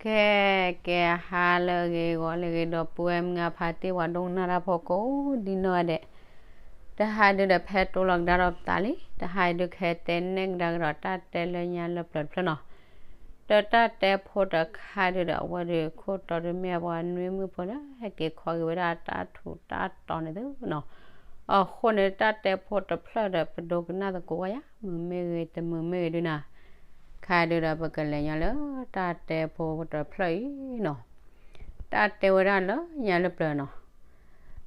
ကဲ ကဲ ဟါလၢအဂ့ၤ ဂီၤလၢအဂ့ၤ ဒီပုၢ်ဝဲၢ်မုၣ်ခွါ ဖါတံၢ် ပှၤဒိကနၣ်တၢ်ဖိကိးဒ်နီၢ်ဂၤဒဲး, တဟါဒုဒီး ဖဲတိလီၤကဒါဒီးပသးလံ, တဟါဒု ကဟဲတဲနဲၣ်ကဒါကဒီး တၢ်တဲလၢညါလၢပျၢၤတဖျၢၣ်နီၤ. ဒီးတၢ်တဲဖိတခါဒုဒီး အဝဲဒုး ခိၣ်တီဒုး မ့ၢ်ပှၤနွံမုၣ်ဖိလၢ ဟဲက့ၤခီဂ့ၤဝဲဒၣ်တၢ်ထူးတၢ်တီၤန့ၣ်သုနီၤ. အဃိန့ၣ် တၢ်တဲဖိတဖျၢၣ်ဒီး ပဒိကနၣ်သကိးဝဲယါ, မုာ်မ့ၢ်ဂ့ၤ တမုာ်မ့ၢ်ဂ့ၤဒုနီၤ. ခါဒုဒီးပကလဲၤညီလၢတၢ်တဲဖိတဖျၢၣ်အံၤနီၤ. တၢ်တဲဝဲဒၣ်လၢညါလၢပျၢၤနီၤ.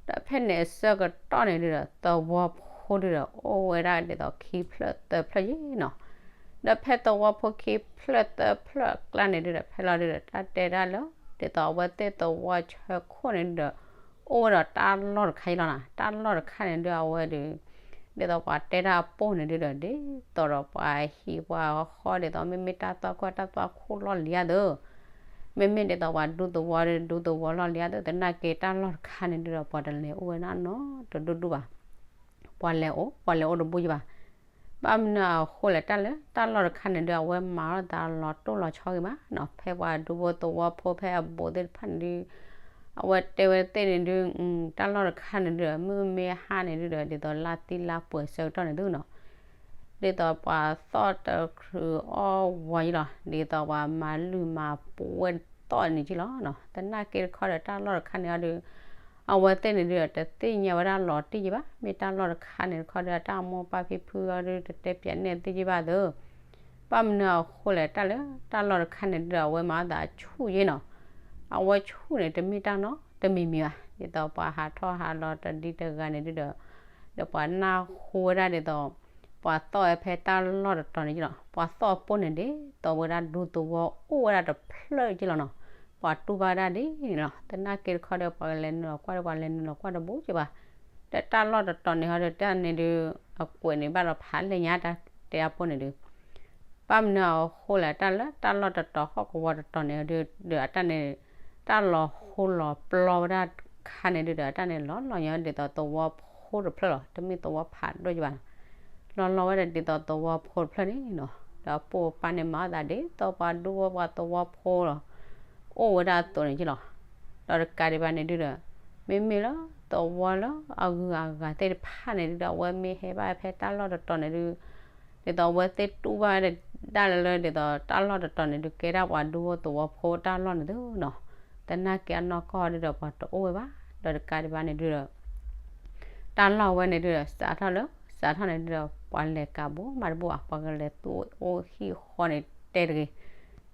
ဒီးဖဲန့ၣ်အဆၢကတီၢ်န့ၣ်ဒုဒီး သဝီဖိဒုဒီး အိၣ်ဝဲဒၣ်ဒ်သိးခံဖျၢၣ်သၢဖျၢၣ်ယ့ၣ်နီၤ. ဒီးဖဲသဝီဖိခံဖျၢၣ်သၢဖျၢၣ်အကျါန့ၣ်ဒုဒီး ဖဲလီၤဒုဒီး တၢ်တဲဒၣ်လၢ ဒ်သိးအဝဲသ့ၣ်သဝီဆၢခိၣ်န့ၣ်ဒုဒီး အိၣ်ဝဲဒီးတၢ်လီၢ်တခါယ့ၣ်လီၤနီၤ. တၢ်လီၢ်တခါန့ၣ်ဒု အဝဲဒုး ဒ်သိးပှၤတဲတၢ်အပိၢ်န့ၣ်ဒုဒီး ဒ်သိးဒီးပှၤဟံၣ်ပှၤဃီ ဒ်သိးမ့မ့ၢ်တၢ်သွၣ်ခိၣ်တၢ်သွၣ်ခိၣ်လီၢ်လံၤဧါသၢ မ့မ့ၢ်ဒ်သိးပှၤဒူသဝီဒု ဒူသဝီလီၢ်လံၤဧါသၢ သနာ်က့တၢ်လီၢ်တခါန့ၣ်ဒုဒီး ပှၤတလဲၤအိၣ်ဝဲဒၣ်နီတဒူၣ်ဒူၣ်ဘၣ်. ပှၤလဲၤအိၣ် ပှၤလဲၤအိၣ်တဘူၣ်ယ့ၣ်ဘၣ်. ဘၣ်မနုၤအဃိလဲၣ် တၢ်လၢတၢ်လီၢ်တခါန့ၣ်ဒု အဝဲမၤထီၣ်သးလီၤတိၢ်လီၤဆီဂ့ၤမးနီၤ. ဖဲပှၤဒူဖိသဝီဖိဖဲအဘူးသ့ၣ်တဖၣ်န့ၣ်ဒု အဝဲတဲဝဲသ့ၣ်န့ၣ်ဒု တၢ်လီၢ်တခါန့ၣ်ဒု မုၢ်မ့ၢ်ဟါန့ၣ်ဒုဒီး ဒ်သိးလါသံလါပှဲၤဆၢကတီၢ်န့ၣ်သုနီၤ. ဒ်သိးပှၤသီၣ်တချုးအီၣ်ဝီယ့ၣ်လီၤ. ဒ်သိးပှၤမၤလုၢ်မၤပှဲၤသီၣ်န့ၣ်က့ၢ်လီၤနီၤ. သနာ်က့တခီဒီးတၢ်လီၢ်တခါန့ၣ်အီၤဒု အဝဲသ့ၣ်န့ၣ်ဒု တသ့ၣ်ညါဝဲဒၣ်လီၤတံၢ်ယ့ၣ်ဘၣ်. မ့ၢ်တၢ်လီၢ်တခါန့ၣ်တခီဒီး အတၢ်မိၢ်ပၢ်ဖံဖုအီၤဒု တတဲပၠးနဲၣ်သ့ၣ်ယ့ၣ်ဘၣ်သၢ ဘၣ်မနုၤအဃိလဲၣ် တၢ်လၢတၢ်လီၢ်တခါန့ၣ်ဒုဒီး အဝဲမၤအသးဆူၣ်ယ့ၣ်နီၤ. အဝဲဆူၣ်န့ၣ် တမ့ၢ်တၢ်နီတမံၤမံၤဘၣ်. ဒ်သိးပှၤဟးထီၣ်ဟးလီၤတဒံတဂၤန့ၣ်ဒုဒီး ဒီးပှၤနၢ်ဟူဝဲဒၣ်ဒ်သိး ပှၤသီၣ်ဝဲဖဲတၢ်လီၢ်တတီၤန့ၣ်က့ၢ်နီၤ. ပှၤသီၣ်အပိၢ်န့ၣ်ဒ်သိးဝဲဒၣ်ဒူသဝီ အိၣ်ဝဲဒၣ်တဖျၢၣ်က့ၢ်လီၤနီၤ. ပှၤတူၢ်ဘၣ်ဝဲဒၣ်ဒ်န့ၣ်လီၤ. သနာ်က့တခီဒီး ပှၤကလဲၤနုာ်လီၤကွၢ်ဒီး ပှၤလဲၤနုာ်လီၤကွၢ်တဘူးက့ၢ်ဘၣ်. ဒီးတၢ်လီၢ်တတီၤန့ၣ်ဟီဒီး တၢ်န့ၣ်ဒု အကွဲးန့ၣ်ဘၣ်ဒီးဖးလဲၢ်ညါ တၢ်တဲအပိၢ်န့ၣ်ဒု ဘၣ်မနုၤအဃိလဲၣ် တၢ်လၢတၢ်လီၢ်တတီၤဟီၣ်ကဝီၤတတီၤန့ၣ်ဒုဒီး အတၢ်န့ၣ် တၢ်လီၤဟိလီၤပျီဝဲဒၣ်ခါန့ၣ်ဒုဒီး အတၢ်န့ၣ်လီၤလီၤညီဒ်သိးသဝီဖိတဖျၢၣ်လီၤ. တမ့ၢ်သဝီဖးဒိၣ်က့ၢ်ဘၣ်နီၤ. လီၤလီၤဝဲဒၣ်ဒ်သိးသဝီဖိတဖျၢၣ်န့ၣ်နီၤ. ဒီးပိၢ်ပၢ်န့ၣ်မၤအသးဒ်သိးပှၤဒူဖိ ပှၤသဝီဖိလီၤ. အိၣ်ဝဲဒၣ်အသိးန့ၣ်က့ၢ်လီၤ. ဒီးတကးဒံးဘၣ်န့ၣ်ဒုဒီး မ့မ့ၢ်လၢသဝီလၢအဂုၤအဂၤသ့ၣ်တဖၣ်န့ၣ်ဒုဒီး အဝဲမ့ၢ်ဟဲဘၣ်ဖဲတၢ်လီၢ်တတီၤန့ၣ်ဒု ဒ်သိးအဝဲသ့ၣ်တူၢ်ဘၣ်ဒၣ်လၢလၢ ဒ်သိးတၢ်လီၢ်တတီၤန့ၣ်ဒု ကဲဒၣ်ပှၤဒူဖိသဝီဖိတၢ်လီၢ်န့ၣ်သုနီၤ. သနာ်က့အနီၢ်ကီၢ်ဒုဒီးပှၤတအိၣ်ဝဲဘၣ်. ဒီးတကးဒံးဘၣ်န့ၣ်ဒုဒီး တၢ်လီၢ်ဝဲန့ၣ်ဒုဒီး စးထီၣ်လၢ စးထီၣ်န့ၣ်ဒုဒီး ပှၤလဲၤကးဘိမးတဘူၣ်ဘၣ်, ပှၤကလဲၤသူၣ်အိၣ်ဟံၣ်ဃီန့ၣ်တဲတဂ့ၤ.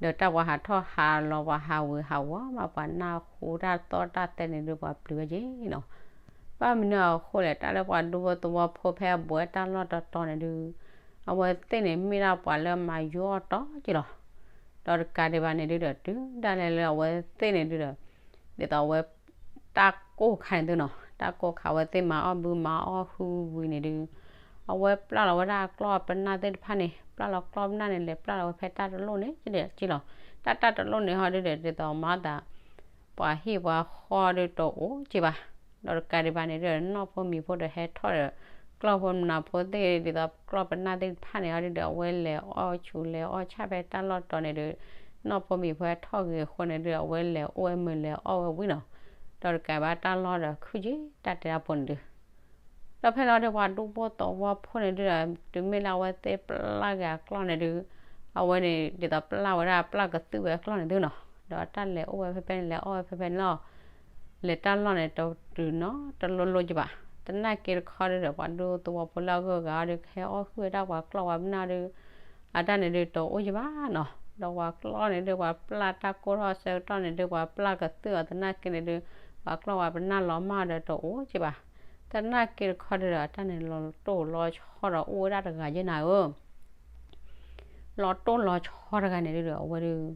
ဒီးတၢ်ပှၤဟးထီၣ်ဟးလီၤ ပှၤဟးဝံၤဟးဝီမး ပှၤနၢ်ဟူတၢ်သီၣ်တၢ်သဲန့ၣ်ဒု ပှၤပျံၤဝဲက့ၢ်နီၤ. ဘၣ်မနုၤအဃိလဲၣ် တၢ်လၢပှၤဒူဖိသဝီဖိဖဲအဘူးတၢ်လီၢ်တတီၤန့ၣ်ဒု အဝဲသ့ၣ်န့ၣ်မ့ၢ်ဒၣ်ပှၤလၢမၤယိအီၣ်တီက့ၢ်လီၤ. ဒီးတကးဒံးဘၣ်န့ၣ်ဒုဒီး တုၤဒၣ်လဲာ်လၢအဝဲသ့ၣ်န့ၣ်ဒုဒီး ဒ်သိးအဝဲ တၢ်ကိၢ်ခါန့ၣ်သုနီၤ, တၢ်ကိၢ်ခါအဝဲသ့ၣ်မၤအီၣ်ဘုမၤအီၣ်ဟုဝံၤန့ၣ်ဒု အဝဲပျၢ်လီၤဝဲဒၣ်အကျီၢ်ပနၢ်သ့ၣ်တဖၣ်န့ၣ်, ပျၢ်လီၤကျီၢ်ပနၢ်န့ၣ် လဲၤပျၢ်လီၤဝဲဖဲတၢ်တလိၣ်န့ၣ်က့ၢ်လီၤ. တၢ်တၢ်တလိၣ်န့ၣ်ဟီဒုဒီး ဒ်သိးမၤအသး ပှၤဟံၣ်ပှၤဃီဒုတအိၣ်က့ၢ်ဘၣ်. ဒီးတကးဒံးဘၣ်န့ၣ်ဒုဒီး နီၢ်ဖိမံၤဖိဒီးဟဲထီၣ်ဒီး ကျီၢ်ဖိမနုၤဖိသ့ၣ် ဒ်သိးကျီၢ်ပနၢ်သ့ၣ်တဖၣ်န့ၣ်ဟီဒုဒီး အဝဲလဲၤအီၣ်ဆူၣ်လဲၤအီၣ်ဆၣ်ဖဲတၢ်လီၢ်တတီၤန့ၣ်ဒု နီၢ်ဖိမံၤဖိဟဲထီၣ်ဂ့ၤအဃိန့ၣ်ဒု အဝဲလဲၤအိၣ်ဝဲမုာ်လဲၤအီၣ်ဝဲဝံၤနီၤ. ဒီးတကးဘၣ်တၢ်လီၢ်ဒီးခုက့ၢ် တၢ်တဲတၢ်ဖိန့ၣ်ဒု ဒီးဖဲလီၤဒုး ပှၤဒူဖိသဝီဖိန့ၣ်ဒုဒီး တုၤမ့ၢ်လၢအဝဲသ့ၣ်ပျၢ်က့ၤအကျီၢ်န့ၣ်ဒု အဝဲန့ၣ် ဒ်သိးပျၢ်ဝဲဒၣ်ပျၢ်ကသုၣ်ဝဲအကျီၢ်န့ၣ်သုနီၤ, ဒီးတၢ်လဲၤအိၣ်ဝဲဖဲဖဲန့ၣ် လဲၤအီၣ်ဝဲဖဲဖဲန့ၣ်လီၤ. လဲၤတၢ်လီၢ်န့ၣ် တတုၤနီတလိၣ်လိၣ်က့ၢ်ဘၣ်. သနာ်က့တခီဒုဒီး ပှၤဒူသဝီဖိလၢအဂုၤအဂၤအီၤဒု ကဟဲအီၣ်ဟုၣ်ဝဲဒၣ်ပှၤကျီၢ်ပှၤပနၢ်ဒု အတၢ်န့ၣ်ဒုတအိၣ်က့ၢ်ဘၣ်နီၤ. ဒီးပှၤကျီၢ်န့ၣ်ဒု ပှၤပျၢ်တၢ်ကိၢ်ထီၣ်ဆၢကတီၢ်န့ၣ်ဒု ပှၤပျၢ်ကသုၣ်အီၤသနာ်က့န့ၣ်ဒု ပှၤကျီၢ်ပှၤပနၢ်လီၤမၢ်ဒီးတအိၣ်က့ၢ်ဘၣ်. သနာ်က့တခီဒုဒီး အတၢ်န့ၣ်လီၤတိၢ်လီၤဆီဒီးအိၣ်ဝဲဒၣ်တဂၤယဲၢ်နၤဧၢ လီၤတိၢ်လီၤဆီတဂၤန့ၣ်ဒုဒီး အဝဲဒု ဒ်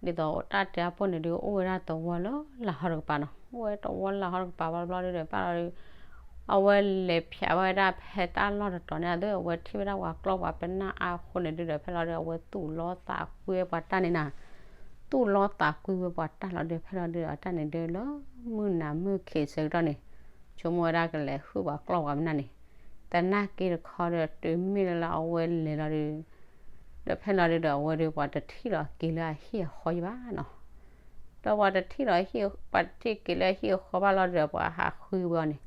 သိးတၢ်တဲအပူၤန့ၣ်ဒု အိၣ်ဝဲဒၣ်သဝီလၢလၢ်ဟီတကပၤနီၤ. အိၣ်ဝဲသဝီလၢ်ဟီတကပၤဘၣ်တဘျီဒုဒီး ဘၣ်လီၤဒု အဝဲလဲၤဖျါဝဲဒၣ်ဖဲတၢ်လီၢ်တတီၤန့ၣ်အသိး အဝဲထံၣ်ဝဲဒၣ်ပှၤကျီၢ်ပှၤပနၢ်အါဃိန့ၣ်ဒုဒီး ဖဲလီၤဒု အဝဲသူၣ်လီသးကွံဝဲပှၤတၢ်န့ၣ်နၤ သူၣ်လီသးကွံဝဲပှၤတၢ်လီၤဒု ဖဲလီၤဒုဒီး အတၢ်န့ၣ်ဒုလၢမုၢ်နၤမုၢ်ခံးဆၢကတီၢ်န့ၣ် ဆိကမိၣ်ဝဲဒၣ်ကလဲၤဟုၣ်ပှၤကျီၢ်ပှၤပနၢ်န့ၣ်, သနာ်က့တခီဒီး တုၤမ့ၢ်လၢလၢအဝဲလဲၤလီၤဒု ဒီးဖဲလီၤဒုဒီး အဝဲဒု ပှၤတထံၣ်လီၤက့ၤလၢအဟံၣ်အဃီယဘၣ်နီၤ. ဒီးပှၤတထံၣ်ဒီး ပှၤတထံၣ်က့ၤလၢဟံၣ်အဃီဘၣ်လီၤဒီး ပှၤဟးဃုဝဲအီၤန့ၣ်,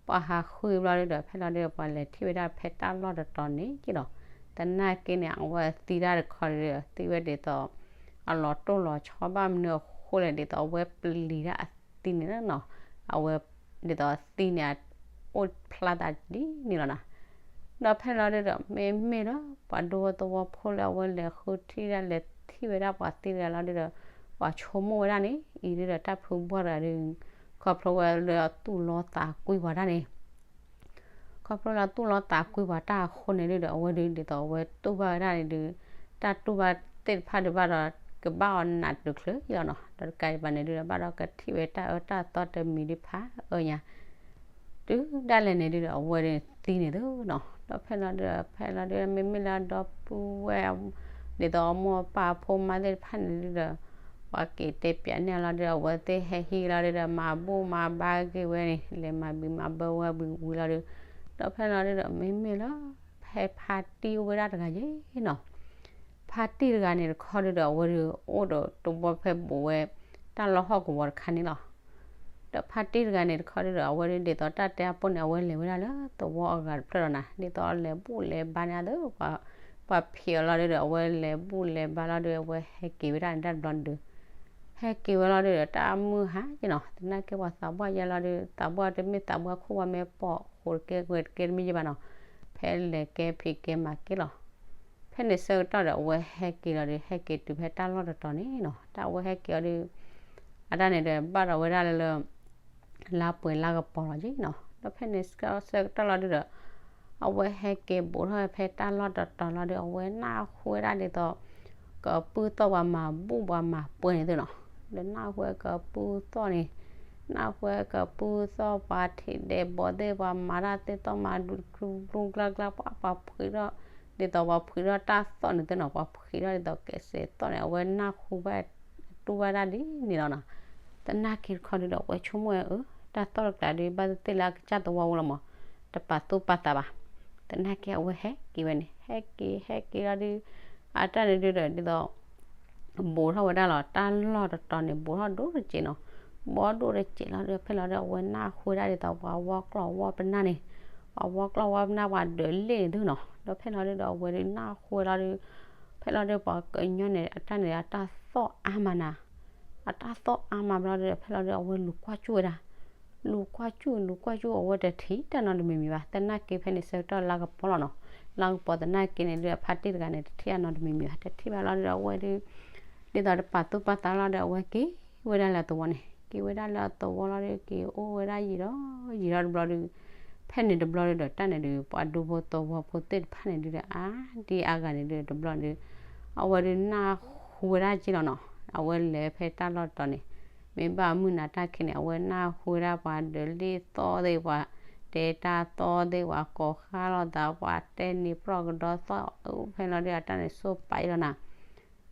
ပှၤဟးဃုဘျီဒီး ဖဲလီၤဒီး ပှၤလဲၤထံၣ်ဝဲဒၣ်ဖဲတၢ်လီၢ်တတီၤန့ၣ်က့လီၤ. သနာ်က့န့ၣ် အဝဲသံတၢ်တခီဒီး သံဝဲဒ်သိး အလီၤတိၢ်လီၤဆီဘၣ်မနုၤအဃိလဲၣ် ဒ်သိးအဝဲပျံၤတၢ်အသံန့ၣ်လီၤနီၤ. အဝဲ ဒ်သိးအသံန့ၣ် အိၣ်ဖျါသးဒ်န့ၣ်လီၤနီၤ. ဒီးဖဲလီၤဒုဒီး မ့မ့ၢ်လၢ ပှၤဒူဖိသဝီဖိလၢအဝဲလဲၤဃုထံၣ်ဒၣ်လဲၤထံၣ်ဝဲဒၣ်ပှၤသံတဂၤလီၤဒုဒီး ပှၤဆိကမိၣ်ဝဲဒၣ်န့ၣ် အံၤဒုဒီးတၢ်ဖုဘှီၣ်တဂၤဒီး ခီဖျိဝဲလၢအသူၣ်လီသးကွံပှၤတၢ်န့ၣ် ခီဖျိလၢသူၣ်လီသးကွံပှၤတၢ်အဃိန့ၣ်ဒုဒီး အဝဲဒု ဒ်သိးအဝဲတူၢ်ဘၣ်ဝဲဒၣ်န့ၣ်ဒု တၢ်တူၢ်ဘၣ်သ့ၣ်တဖၣ်ဒုဘၣ်ဒီး ကဘၣ်အီၤနးတချုးလီၤနီၤ. ဒီးတကးဒံးဘၣ်န့ၣ်ဒုဒီး ဘၣ်ဒီးကထံၣ်ဝဲတၢ်အၢတၢ်သီတမံၤဒုဖးအၢညါ တုၤဒၣ်လဲာ်န့ၣ်ဒုဒီး အဝဲဒုသံန့ၣ်သုနီၤ. ဒီးဖဲလီၤဒုဒီး ဖဲလီၤဒုဒီး မ့မ့ၢ်လၢအဒီပုၢ်ဝဲၢ် ဒ်သိးအမိၢ်အပၢ်အဖိမါသ့ၣ်တဖၣ်န့ၣ်ဒုဒီး ပှၤက့ၤတဲပၠးန့ၢ်လီၤဒုဒီး အဝဲသ့ၣ်ဟဲဟံးလီၤဒုဒီး မၤဘူၣ်မၤဘါက့ၤဝဲန့ၣ် လဲၤမၤဘံးမၤဘၢဝဲဝံၤဝံၤလီၤဒု ဒီးဖဲလီၤဒုဒီး မ့မ့ၢ်လၢ ဖဲဖါတံၢ်အိၣ်ဝဲဒၣ်တဂၤယဲနီၤ. ဖါတံၢ်တဂၤန့ၣ်တခီဒုဒီး အဝဲဒုအိၣ်ဒီးသဝီဖဲဘူးဝဲ တၢ်လီၢ်ဟီၣ်ကဝီၤတခါန့ၣ်လီၤ. ဒီးဖါတံၢ်တဂၤန့ၣ်တခီဒုဒီး အဝဲဒုဒ်သိးတၢ်တဲအပူၤန့ၣ် အဝဲလဲၤဝဲဒၣ်လၢသဝီအဂၤတဖျၢၣ်လီၤနီၤ. ဒ်သိးလဲၤဘူၣ်လဲၤဘါန့ၣ်အသိး ပှၤဖံးအီၤလီၤဒုဒီး အဝဲလဲၤဘူၣ်လဲၤဘါလီၤဒု အဝဲဟဲက့ၤဝဲဒၣ်န့ၣ်တဘျီဒု ဟဲက့ၤဝဲလီၤဒုဒီး တၢ်မုၢ်ဟါက့နီၤ. သနာ်က့ပှၤသးပှၢ်ယဲလီၤဒု သးပှၢ်တမ့ၢ်သးပှၢ်ခိၣ်ဝဲမ့ၢ်ပိာ်ဃိတကဲကွဲတကဲတမ့ၢ်ယဲဘၣ်နီၤ. ဖဲလဲၤကဲဖံးကဲမၤက့လီၤ. ဖဲန့ၣ်ဆၢကတီၢ်ဒီး အဝဲဟဲက့ၤလီၤဒု ဟဲက့ၤတုၤဖဲတၢ်လီၢ်တတီၤန့ၣ်နီၤ. တၢ်အဝဲဟဲက့ၤအီၤဒု အတၢ်န့ၣ်ဒီး ဘၣ်ဒီးဝဲဒၣ်လၢ လါပှဲၤလါကပီၤလီၤက့နီၤ. ဒီးဖဲန့ၣ်ဆၢကတီၢ်လီၤဒုဒီး အဝဲဟဲက့ၤဘူးထီၣ်ဖဲတၢ်လီၢ်တတီၤလီၤဒု အဝဲနၢ်ဟူဝဲဒၣ်ဒ်သိး ကပုၢ်သီၣ်ပှၤမၤဘူၣ်ပှၤမၤပှဲၤန့ၣ်သုနီၤ. ဒီးနၢ်ဟူဝဲကပုၢ်သီၣ်န့ၣ် နၢ်ဟူဝဲကပုၢ်သီၣ်ပှၤထံးဒဲးဘီးသ့ၣ် ပှၤမၤတၢ်သ့ၣ်သီၣ်မၤဒူကျူကျူကျါကျါ ပှၤပှၤဖှံးထီၣ် ဒ်သိးပှၤဖှံးထီၣ်တၢ်သီၣ်န့ၣ်သုနီၤ ပှၤဖှံးထီၣ်ဒ်သိးကဲးစဲးသီၣ်န့ၣ် အဝဲနၢ်ဟူဘၣ် တူၢ်ဘၣ်ဒၣ်ဒ်န့ၣ်လီၤနီၤ. သနာ်က့တခီဒုဒီး အဝဲဆိကမိၣ်ဝဲအၢ တၢ်သီၣ်တကျါဒု ဘၣ်သ့ၣ်သ့ၣ်လၢအကစၢ်သဝီဝဲလီၤမး တပာ်သူၣ်ပာ်သးဘၣ်. သနာ်က့အဝဲဟဲက့ၤဝဲန့ၣ် ဟဲက့ၤဟဲက့ၤလီၤဒု အတၢ်န့ၣ်ဒုဒီး ဒ်သိး ဘူးထီၣ်ဝဲဒၣ်လီၤ တၢ်လီၢ်တတီၤန့ၣ် ဘူးထီၣ်ဒိၣ်တစဲးနီၤ. ဘူးဒိၣ်တစဲးလီၤဒု ဖဲလီၤဒု အဝဲနၢ်ဟူဝဲဒၣ်ဒ်သိးပှၤဝီကျီၢ်ဝီပနၢ်န့ၣ် ပှၤဝီကျီၢ်ဝီပနၢ်ပှၤဒၢးလ့ၣ်န့ၣ်သုနီၤ. ဒီးဖဲလီၤဒုဒီး အဝဲဒုနၢ်ဟူဝဲလီၤဒု ဖဲလီၤဒု ပှၤကညီန့ၣ် အတၢ်န့ၣ် အတၢ်သီၣ်အါမးနၤ အတၢ်သီၣ်အါမးဘျီဒီး ဖဲလီၤဒု အဝဲလူၤကွၢ်ကၠူၣ်ဝဲဒၣ် လူၤကွၢ်ကၠူၣ် လူၤကွၢ်ကၠူၣ် အဝဲတထံၣ်တၢ်နီတမံၤမံၤဘၣ်. သနာ်က့ဖဲန့ၣ်ဆၢကတီၢ်လါကပီၤလီၤနီၤ. လါကပီၤသနာ်က့န့ၣ်ဒု အဖါတံၢ်တဂၤန့ၣ် တထံၣ်အနီတမံၤမံၤဘၣ်. တထံၣ်ဘၣ်လီၤဒုဒီး အဝဲဒု ဒ်သိးတပာ်သူၣ်ပာ်သးလီၤဒီး အဝဲက့ၤဝဲဒၣ်လၢအသဝီန့ၣ် က့ၤဝဲဒၣ်လၢအသဝီလီၤဒု က့ၤအိၣ်ဝဲဒၣ်ယံာ်ဒီးယံာ်ဒီးတဘျီဒု ဖဲန့ၣ်တဘျီဒုဒီး တၢ်န့ၣ်ဒု ပှၤဒူဖိသဝီဖိသ့ၣ်တဖၣ်န့ၣ်ဒုဒီး အါဒံအါဂၤန့ၣ်ဒု တဘျီဒု အဝဲဒုနၢ်ဟူဝဲဒၣ်က့လီၤနီၤ. အဝဲလဲၤဖဲတၢ်လီၢ်တတီၤန့ၣ် မ့ၢ်ဘၣ်မုၢ်နၤတၢ်ခံးန့ၣ် အဝဲနၢ်ဟူဝဲဒၣ်ပှၤဒၢးလ့ၣ်သီၣ်သ့ၣ် ပှၤတဲတၢ်သီၣ်သ့ၣ် ပှၤကိးဃၣ်လိာ်သး ပှၤတဲန့ၣ်ပြီကဒီသီၣ် ဖဲလီၤဒု အတၢ်န့ၣ်ဆိပာ်အံၤလီၤနၤ.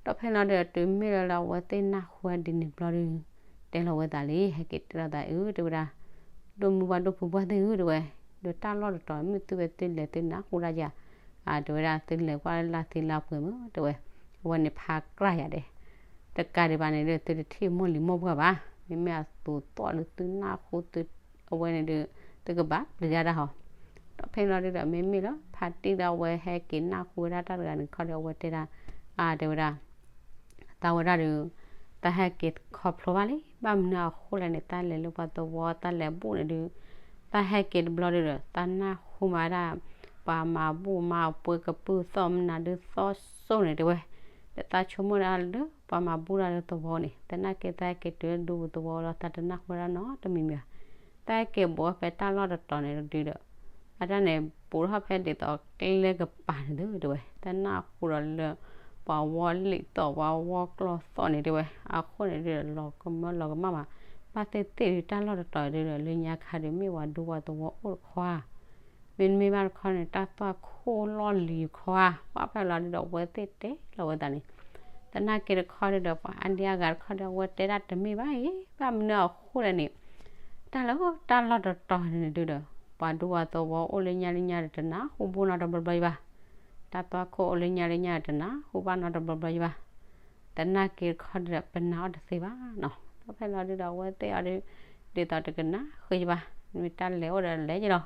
ဒီးဖဲလီၤဒု တုၤမ့ၢ်လၢလၢအဝဲသ့ၣ်နၢ်ဟူဝဲဒ်န့ၣ်တဘျီဒု တဲလီၤဝဲသးလံ ဟဲက့ၤတဲလီၤသးအု တဲဝဲဒၣ် ဒိၣ်မုၢ်ပှၢ်ဒိၣ်ဖုဘှၢ်သ့ၣ်ဧၢ တဲဝဲ ဒီးတၢ်လီၢ်တတီၤ မ့ၢ်သုဝဲသုလဲၤသုနၢ်ဟူဒၣ်ယၤ တဲဝဲဒၣ် သုလဲၤကွၢ်လၢ်လၢ်သ့လၢ်ပှဲၤမုၢ် တဲဝဲ အဝဲန့ၣ်ဖးကြၢ်ယၤဒဲး တကးဒံးဘၣ်န့ၣ်ဒီး သုတထံၣ်မိၢ်လံၤမိၢ်ပှၢ်ဘၣ်. မ့မ့ၢ်အသိးသီၣ်ဒု သုနၢ်ဟူသု အဝဲန့ၣ်ဒု သုကဘၣ်ပျံၤတၢ်ဟီ ဒီးဖဲန့ၣ်လီၤဒုဒီး မ့မ့ၢ်လၢဖါတံၢ်ဒီးအဝဲဟဲက့ၤနၢ်ဟူဝဲဒၣ်တၢ်တဂၤန့ၣ်ခီဒီး အဝဲတဲဒၣ် အါ တဲဝဲဒၣ် သးဝဲဒၣ်ဒု တၢ်ဟဲက့ၤတခီဖျိဘၣ်လံ ဘၣ်မနုၤအဃိလဲၣ်န့ၣ် တၢ်လဲၤလၢပှၤသဝီ တၢ်လဲၤဘူၣ်န့ၣ်ဒု တၢ်ဟဲက့ၤတဘျီဒုဒီး တၢ်နၢ်ဟူမးဝဲဒၣ် ပှၤမၤဘူၣ်မၤပှဲၤကပုၢ်သီၣ်မနုၤဒုသီၣ်စိန့ၣ်တဲဝဲ ဒီးတၢ်ဆိကမိၣ်ဒၣ်လၢပှၤမၤဘူၣ်ဒၣ်လၢသဝီန့ၣ် သနာ်က့တၢ်ဟဲက့ၤတုၤလၢဒူပူၤသဝီလီၤ တၢ်တနၢ်ဟူဝဲဒၣ်နီတမံၤမံၤဘၣ်. တၢ်ဟဲက့ၤဘူးဖဲတၢ်လီၢ်တတီၤန့ၣ်ဒုဒီး အတၢ်န့ၣ် ဘူးထီၣ်ဖဲဒ်သိးကျဲကပၤန့ၣ်သုတဲဝဲ တၢ်နၢ်ဟူဒီးလၢ ပှၤဝီလံာ်သီၣ် ပှၤဝီကျီၢ်သီၣ်န့ၣ်တဲဝဲ အဃိန့ၣ်ဒု လီၤကမၢလီၤကမၣ်မး ဘၣ်သ့ၣ်သ့ၣ်ဒု တၢ်လီၢ်တတီၤဒုဒီး လၢညါခါဒု မ့ၢ်ပှၤဒူပှၤသဝီအိၣ်တခီဧါ မ့တမ့ၢ်ဘၣ်တခီန့ၣ် တၢ်သွၣ်ခိၣ်လီၢ်လံၤတခီဧါ ပှၤဖဲလီၤဒုဒီး အဝဲသ့ၣ်တဲလီၤဝဲသးန့ၣ် သနာ်က့တခီဒုဒီး ပှၤအါဒံအါဂၤတခီဒီး အဝဲတဲဒၣ်တမ့ၢ်ဘၣ်အံၤ ဘၣ်မနုၤအဃိလဲၣ်န့ၣ် တၢ်လၢတၢ်လီၢ်တတီၤန့ၣ်ဒုဒီး ပှၤဒူပှၤသဝီအိၣ်လၢညါလၢညါဒီး တနၢ်ဟူဘူၣ်နီတဘျီဘျီယဘၣ် တၢ်သွၣ်ခိၣ်အိၣ်လၢညါလၢညါဒီး တနၢ်ဟူဘၣ်နီတဘျီဘျီယဘၣ် သနာ်က့တခီဒုဒီး ပနာ်အီၤတသ့ဘၣ်နီၤ ဒီးဖဲလီၤဒုဒီးအဝဲသ့ၣ်အီၤဒုး ဒ်သိးတကနၣ်ဃုာ်ယဘၣ်, မ့ၢ်တၢ်လဲၤအိၣ်ဒီးလဲၤယလီၤ,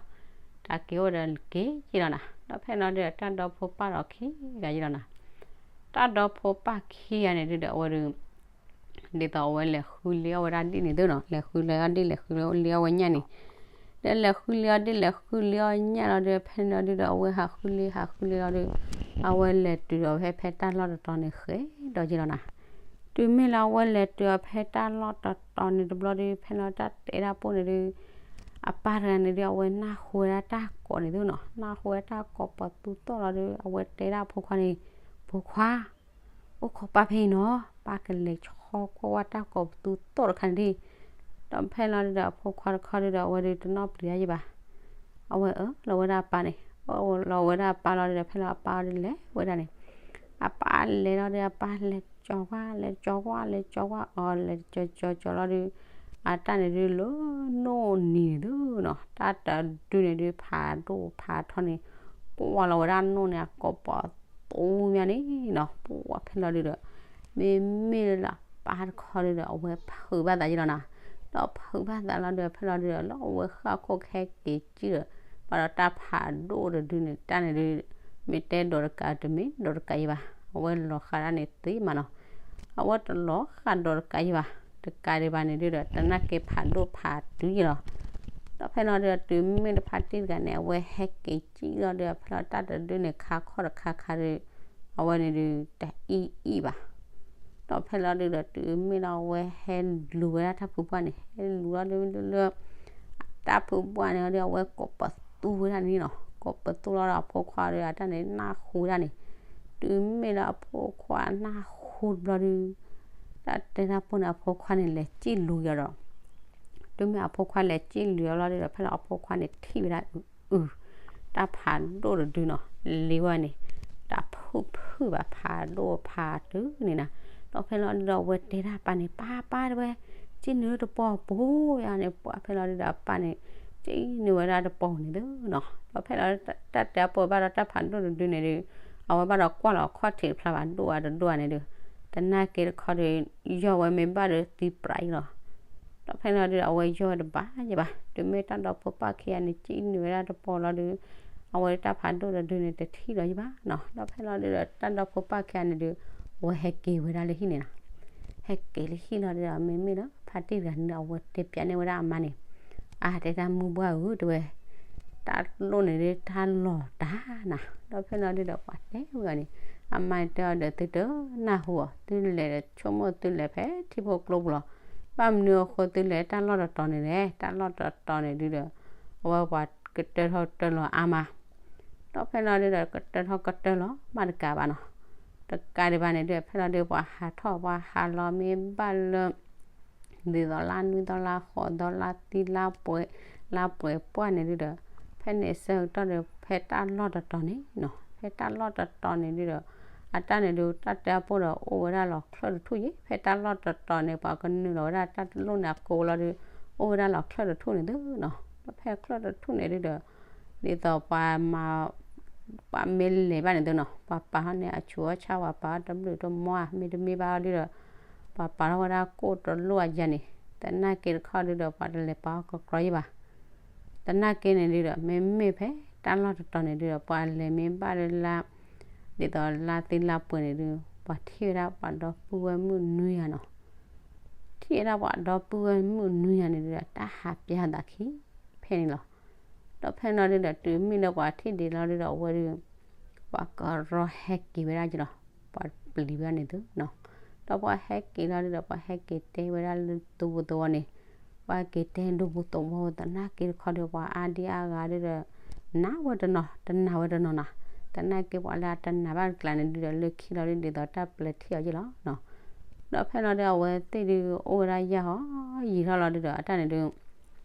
တၢ်က့ၤအိၣ်ဒီးက့ၤယလီၤနၤ. ဒီးဖဲလီၤဒုဒီး တၢ်ဒီဖိပၢ်ဒီးခံဂၤယလီၤနၤ. တၢ်ဒီဖိပၢ်ခံဂၤန့ၣ်ဒုဒီးအဝဲဒုး ဒ်သိးအဝဲလဲၤဃုလ့အီၣ်ဝဲဒၣ်ဒ်န့ၣ်သုနီၤ, လဲၤဃုလ့အီၣ်ဒ် လဲၤဃုလ့အီၣ်ဝဲညၣ်န့ၣ်, ဒီးလဲၤဃုလ့အီၣ်ဒ် လဲၤဃုလ့အီၣ်ညၣ်လီၤဒုး ဖဲန့ၣ်လီၤဒုဒီး အဝဲဟးဃုလ့ ဟးဃုလ့လီၤဒုး အဝဲလဲၤတုၤဒီးဖဲ ဖဲတၢ်လီၢ်တတီၤန့ၣ်ဃဲဒီးယလီၤနၤ. တုၤမ့ၢ်လၢအဝဲလဲၤတုၤအီၤဖဲတၢ်လီၢ်တတီၤန့ၣ်တဘျီဒုး ဖဲလီၤတၢ်တဲဒၣ်ပိၢ်န့ၣ်ဒုး အပၢ်တဂၤန့ၣ်ဒုး အဝဲနၢ်ဟူဝဲဒၣ်တၢ်ကိးန့ၣ်သုနီၤ, နၢ်ဟူဝဲတၢ်ကိးပသူသီၣ်လီၤဒုး အဝဲတဲဒၣ်အဖိခွါန့ၣ်, ဖိခွါ အိၣ်ခိးပၢ်ဖဲအံၤနီၤ, ပၢ်ကလဲၤဆီကွၢ်ဝဲတၢ်ကိးပသူသီၣ်တခါန့ၣ်ဒုး. ဒီးဖဲလီၤဒုဒီး အဖိခွါတခီဒုဒီး အဝဲဒုးတနီၣ်ပျံၤဒၣ်ယဘၣ်. အဝဲအၢၣ်လီၤဝဲဒၣ်အပၢ်န့ၣ်, အၢၣ်လီၤဝဲဒၣ်အပၢ်လီၤဒုဒီး ဖဲလီၤအပၢ်အီၤဒုးလဲၤဝဲဒၣ်န့ၣ်, အပၢ်လဲၤလီၤဒုး အပၢ်လဲၤကၠီၤကွၢ် လဲၤကၠီၤကွၢ် လဲၤကၠီၤကွၢ်အီၤ လဲၤကၠီၤကၠီၤကၠီၤလီၤဒုး အတၢ်န့ၣ်ဒုးလၢနိၣ်နံၤန့ၣ်သုနီၤ, တၢ်တဒုန့ၣ်ဒုး ဖးဒိၣ်ဖးထီန့ၣ် ကွၢ်လီၤဝဲဒၣ်နိၣ်န့ၣ် အကိးပသူမးန့ၣ်နီၤ, ပှၤဖဲလီၤဒုဒီး မ့မ့ၢ်လၢအပၢ်တခီဒုဒီး အဝဲဖုးဘၣ်သးယလီၤနၤ. ဒီးဖုးဘၣ်သးလီၤဒုး ဖဲလီၤဒုဒီး လၢအဝဲဃၣ်ခိၣ်ကဟဲက့ၤကံၣ်ဒီး ဘၣ်ဒီးတၢ်ဖးဒိၣ်တဒုန့ၣ် တၢ်န့ၣ်ဒုး မ့ၢ်တဲဒီးတကးတမ့ၢ်ဒီးတကးယဘၣ်, အဝဲလီၤဃာ်ဒၣ်န့ၣ်သ့မးနီၤ. အဝဲတလီၤဃာ်ဒီးတကးယဘၣ်, တကးဒံးဘၣ်န့ၣ်ဒုဒီး တနာ်က့ဖးဒိၣ်ဖးတုၤယလီၤ. ဒီးဖဲလီၤဒုဒီး တုၤမ့ၢ်တဖါတံၢ်တဂၤန့ၣ် အဝဲဟဲက့ၤကံၣ်လီၤဒုး ဖဲလီၤတၢ်တဒုန့ၣ် ခါခီၣ်တခါခါဒုး အဝဲန့ၣ်ဒုး တအံၣ်အံၣ်ဘၣ်. ဒီးဖဲလီၤဒုဒီး တုၤမ့ၢ်လၢအဝဲဟဲလူၤဝဲဒၣ်တၢ်ဖုပှၢ်န့ၣ် ဟဲလူၤလီၤဒုးလၢ တၢ်ဖုပှၢ်န့ၣ်ဒီး အဝဲကိးပသူဝဲဒၣ်န့ၣ်နီၤ, ကိးပသူလီၤဒီးအဖိခွါဒီး အတၢ်န့ၣ်နၢ်ဟူဝဲဒၣ်န့ၣ်, တုၤမ့ၢ်လၢအဖိခွါနၢ်ဟူတဘျီဒုး တၢ်တဲတၢ်ပိၢ်န့ၣ် အဖိခွါန့ၣ်လဲၤစံၣ်လူၤက့ၤအီၤဒီး တုၤမ့ၢ်အဖိခွါလဲၤစံၣ်လူၤအီၤလီၤဒုးဒီး ဖဲလီၤအဖိခွါန့ၣ်ထံၣ်ဝဲဒၣ်အု တၢ်ဖးဒိၣ်တဒုနီၤ လံဝဲန့ၣ်, တၢ်ဖုၣ်ဖုၣ်ဘၣ်ဖးဒိၣ်ဖးတုၤန့ၣ်နီၤ. ဒီးဖဲလီၤဒုဒီး အဝဲတဲဒၣ်အပၢ်န့ၣ် ပၢ်ပၢ်တဲဝဲ စံၣ်နုာ်တပီၤပူၤယါန့ၣ် ပှၤဖဲလီၤဒုဒီးအပၢ်န့ၣ် စံၣ်နုာ်ဝဲဒၣ်တပီၤန့ၣ်သုနီၤ. ဒီးဖဲလီၤတၢ်တဲအပိၢ်ဘၣ်ဒီးတၢ်ဖးဒိၣ်တဒုန့ၣ်ဒုး အဝဲဘၣ်ဒီးကွၢ်လီၤခီၣ်ထံးတဖျါဘၣ် ဒိၣ်ဧါတဒိၣ်ဧါန့ၣ်ဒုး တနာ်က့တခီဒုး ယီၢ်ဝဲမ့ၢ်ဘၣ်ဒီးသံပြးအံၤလီၤ. ဒီးဖဲလီၤဒုဒီး အဝဲယီၢ်ဝဲတဘၣ်ယဘၣ် တုၤမ့ၢ်တၢ်ဒီဖိပၢ်ခံဂၤန့ၣ် စံၣ်နုာ်ဝဲဒၣ်တပီၤလီၤဒုး အဝဲတၢ်ဖးဒိၣ်တဒုန့ၣ် တထံၣ်လီၤယဘၣ်နီၤ. ဒီးဖဲလီၤဒုဒီး တၢ်ဒီဖိပၢ်ခံဂၤန့ၣ်ဒုး အဝဲဟဲက့ၤဝဲဒၣ်လၢဟံၣ်န့ၣ်နီၤ. ဟဲက့ၤလၢဟံၣ်လီၤဒုဒီး မ့မ့ၢ်လၢဖါတံၢ်တဂၤန့ၣ် အဝဲတဲပျးန့ၢ်ဝဲဒၣ်အမါန့ၣ်, အါ တဲဒၣ်မုၢ်ဘှၢ်ဧၢ တဲဝဲ တၢ်လိၣ်န့ၣ်ဒုး တၢ်လီၤတၢ်နၤ. ဒီးဖဲလီၤဒုဒီး ပှၤတဲဝဲအီၤန့ၣ်, အမါန့ၣ်တဲအီၤဒီး သုတနၢ်ဟူအီၤ, သုလဲၤဒီးဆိကမိၣ်သုလဲၤဖဲထံဖိကျိပူၤလီၤ. ဘၣ်မနုၤအဃိသုလဲၤတၢ်လီၢ်တတီၤန့ၣ်လဲၣ်, တၢ်လီၢ်တတီၤန့ၣ်ဒုဒီး အဝဲပှၤကတၢၢ်ထီၣ်ကတၢၢ်လီၤအါမး. ဒီးဖဲလီၤဒုဒီး ကတၢၢ်ထီၣ်ကတၢၢ်လီၤမးတကးဘၣ်နီၤ. တကးဒံးဘၣ်န့ၣ်ဒုး ဖဲလီၤဒုး ပှၤဟးထီၣ်ပှၤဟးလီၤမ့ၢ်ဘၣ်လၢ ဒ်သိးလါနွံသီလါဃိးသီလါသံလါပှဲၤ လါပှဲၤပှၢ်န့ၣ်ဒုဒီး ဖဲန့ၣ်ဆၢကတီၢ်ဒီး ဖဲတၢ်လီၢ်တတီၤန့ၣ်နီၤ, ဖဲတၢ်လီၢ်တတီၤန့ၣ်ဒုဒီး အတၢ်န့ၣ်ဒုး တၢ်တဲအပိၢ်ဒီး အိၣ်ဝဲဒၣ်လီၤချၢၣ်တထူၣ်ယဲၢ်, ဖဲတၢ်လီၢ်တတီၤန့ၣ် ပှၤကနုာ်လီၤဝဲဒၣ်တၢ်တလိၣ်န့ၣ်အကိလီၤဒုး အိၣ်ဝဲဒၣ်လီၤချၢၣ်တထူၣ်န့ၣ်သုနီၤ. ဒီးဖဲချၢၣ်တထူၣ်န့ၣ်ဒုဒီး ဒ်သိးပှၤမၤ ပှၤမ့ၢ်လဲၤဘၣ်န့ၣ်သုနီၤ ပှၤပာ်ထီၣ်န့ၢ်အဆူၣ်အီၣ်ဆၣ် ပှၤပာ်ထီၣ်တဘျုးတမီၢ်ဧါ မ့တမ့ၢ်ဘၣ်အီၤဒုဒီး ပှၤပာ်ထီၣ်ဝဲဒၣ်ကိၣ်တလိၣ်အယါန့ၣ် တနာ်က့တခီဒုဒီး ပှၤတလဲၤပာ်အီၤကကြီယဲၢ်ဘၣ်. တနာ်က့န့ၣ်ဒုဒီး မ့မ့ၢ်ဖဲတၢ်လီၢ်တတီၤန့ၣ်ဒုဒီး ပှၤလဲၤမ့ၢ်ဘၣ်လၢလါ ဒ်သိးလါသံလါပှဲၤန့ၣ်ဒု ပှၤထံၣ်ဝဲဒၣ်ပှၤဒီပုၢ်ဝဲၢ်မုၣ်နွံဂၤနီၤ. ထံၣ်ဝဲဒၣ်ပှၤဒီပုၢ်ဝဲၢ်မုၣ်နွံဂၤန့ၣ်ဒုဒီး တၢ်ဟးပျၢ်သးခံဖဲန့ၣ်လီၤ. ဒီးဖဲန့ၣ်ဒုဒီး တုၤမ့ၢ်လၢပှၤထံၣ်ဒံးလီၤဒုဒီး အဝဲဒု ပှၤကရီဟဲက့ၤဝဲဒၣ်ကလီၤ ပှၤပျံၤဝဲဒၣ်န့ၣ်သုနီၤ. ဒီးပှၤဟဲက့ၤလီၤဒုဒီး ပှၤဟဲက့ၤတဲဝဲဒၣ်လၢဒူပူၤသဝီန့ၣ် ပှၤက့ၤတဲဒူပူၤသဝီဝဲ တနာ်က့တခီဒီး ပှၤအါဒံအါဂၤဒုဒီး နာ်ဝဲတနီၤ တနာ်ဝဲတနီၤနီၤ. တနာ်က့ပှၤလၢအတနာ်ဘၣ်တကျါန့ၣ်ဒုဒီး လၢခံလီၤဒု ဒ်သိးတၢ်ပျဲထံၣ်အီၤယဲၢ်လီၤနီၤ. ဒီးဖဲလီၤဒု အဝဲသ့ၣ်ဒု အိၣ်ဝဲဒၣ်ယၢ်ဟီ ယံာ်ထီၣ်လီၤဒုဒီး အတၢ်န့ၣ်ဒု ဒ်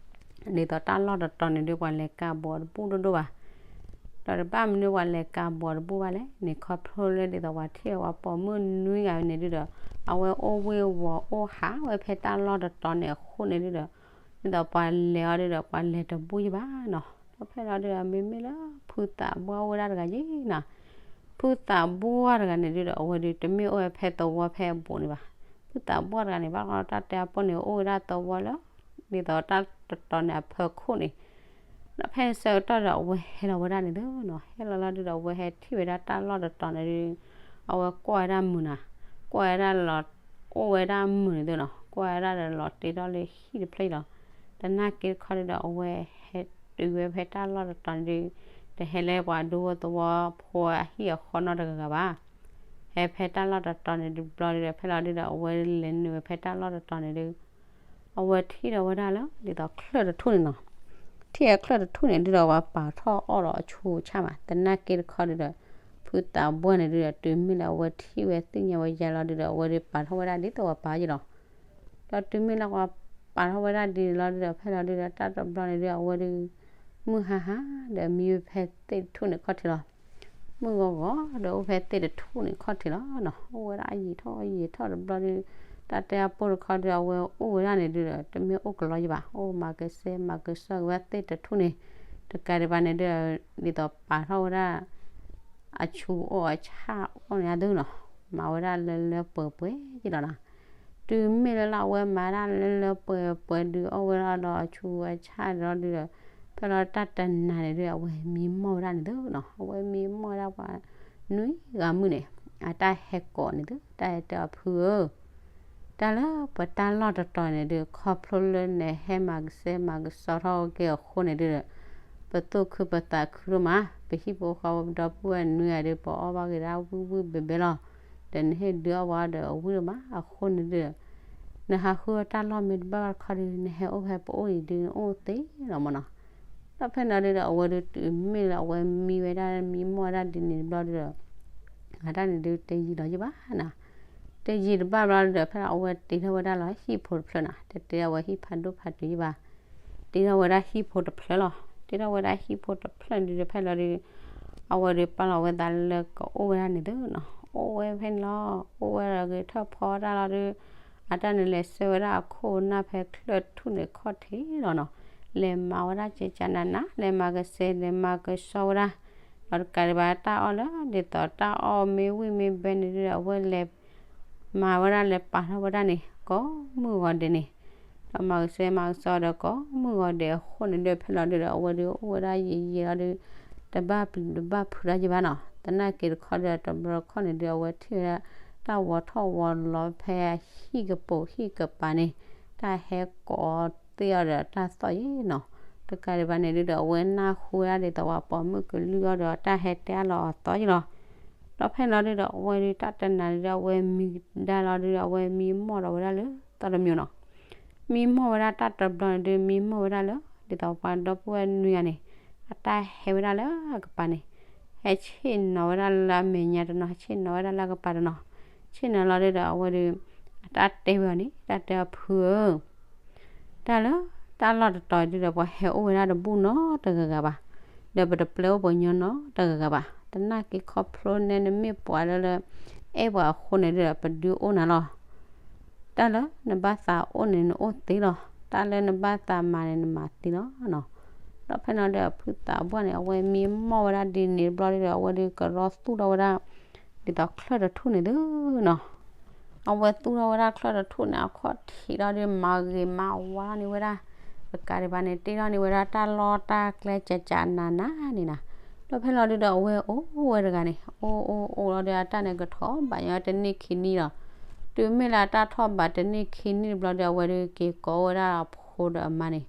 သိးတၢ်လီၢ်တတီၤန့ၣ်ဒု ပှၤလဲၤကးဘီးတဘူၣ်ဒိၣ်ဒိၣ်ဘၣ်. ဒီးတဘၣ်မနုၤပှၤလဲၤကးဘီးတဘူၣ်ဘၣ်လဲၣ်န့ၣ် ခီဖျိလၢဒ်သိးပှၤထံၣ်အီၤပှၤပိာ်မုၣ်နွံဂၤန့ၣ်ဒုဒီး အဝဲအိၣ်ဝ့ၢ်ဝီၤအိၣ်ဟးဝဲဖဲတၢ်လီၢ်တတီၤန့ၣ်အဃိန့ၣ်ဒုဒီး ဒ်သိးပှၤလဲၤအီၤဒုဒီး ပှၤလဲၤတဘူၣ်ယဘၣ်နီၤ. ဒီးဖဲလီၤဒုဒီး မ့မ့ၢ်လၢဖုသးဘှၢ်အိၣ်ဝဲဒၣ်တဂၤယဲၢ်နီၤ. ဖုသးဘှၢ်တဂၤန့ၣ်ဒုဒီး အဝဲဒုတမ့ၢ်အိၣ်ဝဲဖဲသဝီဖဲအဘူးန့ၣ်ဘၣ်. ဖုသးပှၢ်တဂၤန့ၣ် ဘၣ်ဃးဒီးတၢ်တဲအပူၤန့ၣ် အိၣ်ဝဲဒၣ်သဝီလၢ ဒ်သိးတၢ်တတီၤန့ၣ်အဖီခိၣ်န့ၣ်, ဒီးဖဲန့ၣ်ဆၢကတီၢ်ဒီးအဝဲဟဲလီၤဝဲဒၣ်န့ၣ်သုနီၤ, ဟဲလီၤလီၤဒုဒီး အဝဲဟဲထံၣ်ဝဲဒၣ်တၢ်လီၢ်တတီၤန့ၣ်ဒု, အဝဲကွၢ်ဝဲဒၣ်မုာ်နၤ, ကွၢ်ဝဲဒၣ်လီၤ, အိၣ်ဝဲဒၣ်မုာ်န့ၣ်သုနီၤ, ကွၢ်ဝဲဒၣ်ဒီးလီၤတ့ထီၣ်လၢဟံၣ်တဖျၢၣ်လီၤ. သနာ်က့တခီဒုဒီး အဝဲဟဲတုၤဝဲဖဲတၢ်လီၢ်တတီၤန့ၣ်ဒု, တဟဲလၢပှၤဒူဖိသဝီဖိအဟံၣ်အဃီနီတဂၤဂၤဘၣ်. ဟဲဖဲတၢ်လီၢ်တတီၤန့ၣ်ဒုဘျီဒုဒီး ဖဲလီၤဒုဒီး အဝဲလဲၤနုာ်ဝဲဖဲတၢ်လီၢ်တတီၤန့ၣ်ဒု, အဝဲထံၣ်ဒီးဝဲဒၣ်လၢ ဒ်သိးချၢၣ်တထူၣ်န့ၣ်နီၤ, ထံၣ်အချၢၣ်တထူၣ်န့ၣ်ဒုဒီး ပှၤပာ်ထီၣ်အီၣ်ဒီးအဆူးအဆါမး, သနာ်က့တခီဒုဒီး ဖုသးပှၢ်န့ၣ်ဒုဒီး တုၤမ့ၢ်လၢအဝဲထံၣ်ဝဲသ့ၣ်ညါဝဲယါလီၤဒုဒီး အဝဲဒုးပာ်ထီၣ်ဝဲဒၣ်ဒ်သိးပှၤပာ်ယ့ၣ်လီၤ. ဒီးတုၤမ့ၢ်လၢပှၤပာ်ထီၣ်ဝဲဒၣ်ဒ်န့ၣ်လီၤဒုဒီး ဖဲလီၤဒုဒီး တၢ်တဘျီန့ၣ်ဒု အဝဲဒု မုၢ်ဟါဟါဒီးမံဝဲဖဲသ့ၣ်တထူၣ်န့ၣ်ခီၣ်ထံးလီၤ. မုၢ်ဂီၤဂီၤဒီးအိၣ်ဖဲသ့ၣ်တထူၣ်န့ၣ်ခီၣ်ထံးလီၤနီၤ, အိၣ်ဝဲဒၣ်ယံာ်ထီၣ်ယံာ်ထီၣ်တဘျီဒု, တၢ်တဲအပူၤတခီဒု အဝဲအိၣ်ဝဲဒၣ်န့ၣ်ဒုဒီး တမ့ၢ်အိၣ်ကလီယံၤဘၣ်, အိၣ်မၤကစဲမၤကစီက့ၤဝဲသ့ၣ်တထူၣ်န့ၣ်, တကးဒံးဘၣ်န့ၣ်ဒု ဒ်သိးပာ်ထီၣ်ဝဲဒၣ် အဆူးအီၣ်အဆၣ်အီၣ်န့ၣ်အဒုနီၤ, မၤဝဲဒၣ်လၢလၢပှဲၤပှဲၤယ့ၣ်လီၤနီၤ. တုၤမ့ၢ်လၢလၢအဝဲမၤဒၣ်လၢလၢပှဲၤပှဲၤဒု အီၣ်ဝဲဒၣ်ဒီးအဆူးအဆၣ်ဒီးဒုဒီး ဖဲလီၤတၢ်တနၤန့ၣ်ဒု အဝဲမံမီၢ်ဝဲဒၣ်န့ၣ်သုနီၤ, အဝဲမံမီၢ်ဝဲဒၣ်ပှၤနွံဂၤမုၣ်န့ၣ်, အတၢ်ဟဲကိးန့ၣ်သု, တၢ်ဟဲတဲအီၤဖုဧၢ တၢ်လၢပတၢ်လီၢ်တတီၤန့ၣ်ဒု ခီဖျိလၢနဟဲမၤကစဲမၤကစီထီၣ်က့ၤအဃိန့ၣ်ဒုဒီး ပသူၣ်ခုပသးခုဒိၣ်မး, ပဟံၣ်ဖိဃီဖိဒီပုၢ်ဝဲၢ်နွံဂၤဒု ပအီၣ်ဘၣ်က့ၤဒၣ်ဝံၣ်ဝံၣ်ဘဲဘဲလီၤ. ဒီးနဟ့ၣ်ဒုးအီၣ်ဝဲဒီးအဝံၣ်ဒိၣ်မးအဃိန့ၣ်ဒုဒီး နဟးဃုအီၣ်တၢ်လီၢ်မ့ၢ်တဘၣ်ဘၣ်တခီဒု နဟဲအိၣ်ဖဲပအိၣ်အံၤဒု နအိၣ်သ့လီၤမၢ်နီၤ. ဒီးဖဲန့ၣ်ဒုဒီး အဝဲဒုတုၤမ့ၢ်လၢအဝဲမံဝဲဒၣ်မံမီၢ်ဝဲဒၣ်ဒ်န့ၣ်တဘျီဒုဒီး အတၢ်န့ၣ်ဒုတယံာ်လီၤယံာ်ဘၣ်နီၤ. တယံာ်တဘၣ်ဘျီဒုဒီး ဖဲလီၤအဝဲတ့ထီၣ်ဝဲဒၣ်လီၤဟံၣ်ဖိတဖျၢၣ်နီၤ, တတ့ထီၣ်ဝဲဟံၣ်ဖးဒိၣ်ဖးတုၤယံၤဘၣ်, တ့ထီၣ်ဝဲဒၣ်ဟံၣ်ဖိတဖျၢၣ်လီၤ. တ့ထီၣ်ဝဲဒၣ်ဟံၣ်ဖိတဖျၢၣ်န့ၣ်ဒုဒီး ဖဲလီၤဒု အဝဲဒုပာ်လီၤဝဲသးလၢကအိၣ်ဝဲဒၣ်န့ၣ်သုနီၤ, အိၣ်ဝဲဖဲန့ၣ်လီၤ. အိၣ်ဝဲဒီးဂဲၤထၢၣ်ဖီတၢ်လီၤဒု အတၢ်န့ၣ်လဲၤဆှၢဝဲဒၣ်အခိၣ်အနၢ်ဖဲချၢၣ်တထူၣ်န့ၣ်ခီၣ်ထံးလီၤနီၤ. လဲၤမၤဝဲဒၣ်ကကနးနး လဲၤမၤကစဲ လဲၤမၤကစီဝဲဒၣ်, ဒီးတကးဒံးဘၣ်တၢ်အီၣ်လၢဒ်သိးတၢ်အီၣ်မ့ၢ်ဝံၣ်မ့ၢ်ဘဲန့ၣ်ဒုဒီး အဝဲလဲၤ မၤဝဲဒၣ်လဲၤပာ်ထီၣ်ဝဲဒၣ်န့ၣ် ကိးမုၢ်ဂီၤဒဲးန့ၣ်, ဒီးမၤကစဲမၤကစီဒီးကိးမုၢ်ဂီၤဒဲးအဃိန့ၣ်ဒု ဖဲလီၤဒုဒီး အဝဲဒုအိၣ်ဝဲဒၣ်ယံာ်ယံာ်လီၤဒု တဘၣ်ပျံၤတဘၣ်ဖုးတၢ်ယံၤဘၣ်နီၤ. သနာ်က့တခီဒီး တဘျီတခီၣ်န့ၣ်ဒု အဝဲထံၣ်ဝဲဒၣ် တၢ်ဝီထီၣ်ဝီလီၤဖဲဟံၣ်ကပိာ်ဟံၣ်ကပၤန့ၣ်, တၢ်ဟဲကိးသ့ၣ်အီၤဒီးတၢ်သီၣ်ယံၤနီၤ. တကးဒံးဘၣ်န့ၣ်ဒုဒီး အဝဲနၢ်ဟူဝဲဒၣ်ဒ်သိးပှၤပိာ်မုၣ်ကလုၢ်အီၤဒီးတၢ်ဟဲတဲအါလီၤအသီယံၤလီၤ. ဒီးဖဲန့ၣ်လီၤဒုဒီး အဝဲဒုတၢ်တနၤဒုဒီး အဝဲမံဒါလီၤဒုဒီး အဝဲမံမီၢ်ဒီးဝဲဒၣ်လၢသီတမံၤနီၤ. မံမီၢ်ဝဲဒၣ်တၢ်တဘျီန့ၣ်ဒု မံမီၢ်ဝဲဒၣ်လၢ ဒ်သိးပှၤဒီပုၢ်ဝဲၢ်နွံဂၤန့ၣ် အတၢ်ဟဲဝဲဒၣ်လၢအကပၤန့ၣ်, ဟဲဆ့ၣ်နီၤဝဲဒၣ်လၢအမဲာ်ညါတနီၤ ဟဲဆ့ၣ်နီၤဝဲဒၣ်လၢအကပၤတနီၤ, ဆ့ၣ်နီၤလီၤဒုဒီး အဝဲဒု အတၢ်တဲဝဲအီၤန့ၣ် တၢ်တဲအီၤဖုဧၢ တၢ်လၢတၢ်လီၢ်တတီၤဒုဒီး ပှၤဟဲအိၣ်ဝဲဒၣ်တဘူၣ်နီတဂၤဂၤဘၣ်, ဒီးပတပျဲအိၣ်ပှၤညီနီတဂၤဂၤဘၣ်. သနာ်က့ခီဖျိနဲနမ့ၢ်ပှၤလၢလၢ အဲၣ်ပှၤအဃိန့ၣ်ဒုဒီး ပဒုးအိၣ်နၤလီၤ. တၢ်လၢနဘၣ်သးအိၣ်န့ၣ် နအိၣ်သ့လီၤ. တၢ်လၢနဘၣ်သးမၤန့ၣ် နမၤသ့လီၤနီၤ. ဒီးဖဲန့ၣ်ဒီး ဖုသးပှၢ်န့ၣ် အဝဲမံမီၢ်ဝဲဒၣ်ဒ်န့ၣ်တဘျီဒုဒီး အဝဲဒုကရီသူၣ်ထီၣ်ဝဲဒၣ် ဒ်သိးချၢၣ်တထူၣ်န့ၣ်သုနီၤ. အဝဲသူၣ်ထီၣ်ဝဲဒၣ်ချၢၣ်တထူၣ်န့ၣ် အခီၣ်ထံးလီၤဒု မၤဂ့ၤမၤဝါလီၤန့ၢ်ဝဲဒၣ်, တကးဒံးဘၣ်န့ၣ် တ့ထီၣ်န့ၢ်ဝဲဒၣ်တၢ်လီၢ်တၢ်ကျဲကကနးနးန့ၣ်နီၤ. ဒီးဖဲလီၤဒုဒီး အဝဲအိၣ်ဝဲတဂၤန့ၣ် အိၣ်အိၣ်အိၣ်လီၤဒု အတၢ်န့ၣ်ကထီၣ်ဘးညီတနံၣ်ခံနံၣ်လီၤ. တုၤမ့ၢ်လၢအတၢ်ထီၣ်ဘးတနံၣ်ခံနံၣ်တဘျီဒီး အဝဲဒုက့ၤကိးဝဲဒၣ်အဖိဒီးအမါန့ၣ်,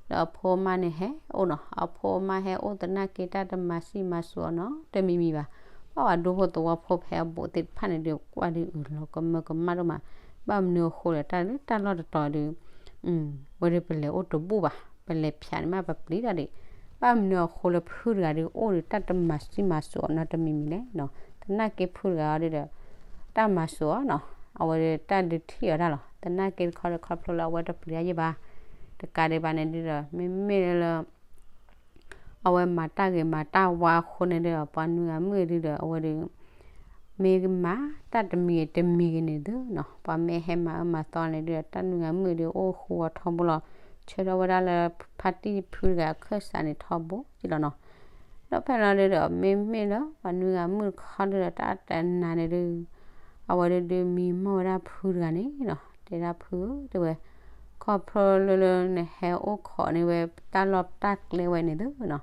ဒီးအဖိအမါန့ၣ်ဟဲအိၣ်နီၤ. အဖိအမါဟဲအိၣ်သနာ်က့ တၢ်တမၤဆံးမၤစိၤအီၤနီတမံၤမံၤဘၣ်. ဘၣ်ပှၤဒူဖိသဝီဖိဖဲအဘူးသ့ၣ်တဖၣ်န့ၣ်ဒုး ကွၢ်ဒုးအုးလီၤကမၢကမၣ်ဒိၣ်မး, ဘၣ်မနုၤအဃိလဲၣ် တၢ်လၢတၢ်လီၢ်တတီၤဒုး ဝဲဒုးပလဲၤအိၣ်တဘူၣ်ဘၣ်, ပလဲၤဖျးန့ၣ်မးပပျံၤတၢ်ဒံး, ဘၣ်မနုၤအဃိလၢဖုတဂၤဒုးအိၣ်ဒုး တၢ်တမၤဆံးမၤစိၤအီၤနီတမံၤမံၤလဲၣ်နီၤ. သနာ်က့ဖုတဂၤအီၤဒုးဒီး တၢ်မၤစိၤအီၤနီၤ, အဝဲဒုးတၢ်ဒုးထံၣ်အီၤတၢ်လီၤ. သနာ်က့တခီဒီးခီဖျိလၢအဝဲတပျံၤတၢ်ယံၤဘၣ်, တကးဒံးဘၣ်န့ၣ်ဒုးဒီး မ့မ့ၢ်လၢ အဝဲမၤတၢ်ဂ့ၤမၤတၢ်ဝါအဃိန့ၣ်ဒီး ပှၤနွံဂၤမုၣ်ဒုးဒီး အဝဲဒုး မ့ၢ်မၤတၢ်တမံၤဂ့ၤတမံၤဂ့ၤန့ၣ်သုနီၤ, ပှၤမ့ၢ်ဟဲမၤအၢမၤသီန့ၣ်ဒုးဒီး တၢ်နွံဂၤမုၣ်ဒုးအိၣ်ဃူဝဲထီဘိလီၤ. ဆၢထၢၣ်ဝဲဒၣ်လၢ ဖါတံၢ်ဖုတဂၤအခၢၣ်စးန့ၣ်ထီဘိက့လီၤနီၤ. ဒီးဖဲလီၤဒုးဒီး မ့မ့ၢ်လၢပှၤနွံဂၤမုၣ်တခီဒုးဒီး တၢ်တနၤန့ၣ်ဒုး အဝဲဒုးဒုးမံမီၢ်ဝဲဒၣ်ဖုတဂၤန့ၣ်နီၤ, တဲဒၣ်ဖုဧၢ တဲဝဲ, ခီဖျိလၢလၢနဟဲအိၣ်ခိးန့ၢ်ဝဲတၢ်လီၢ်တၢ်ကျဲဝဲန့ၣ်သုနီၤ,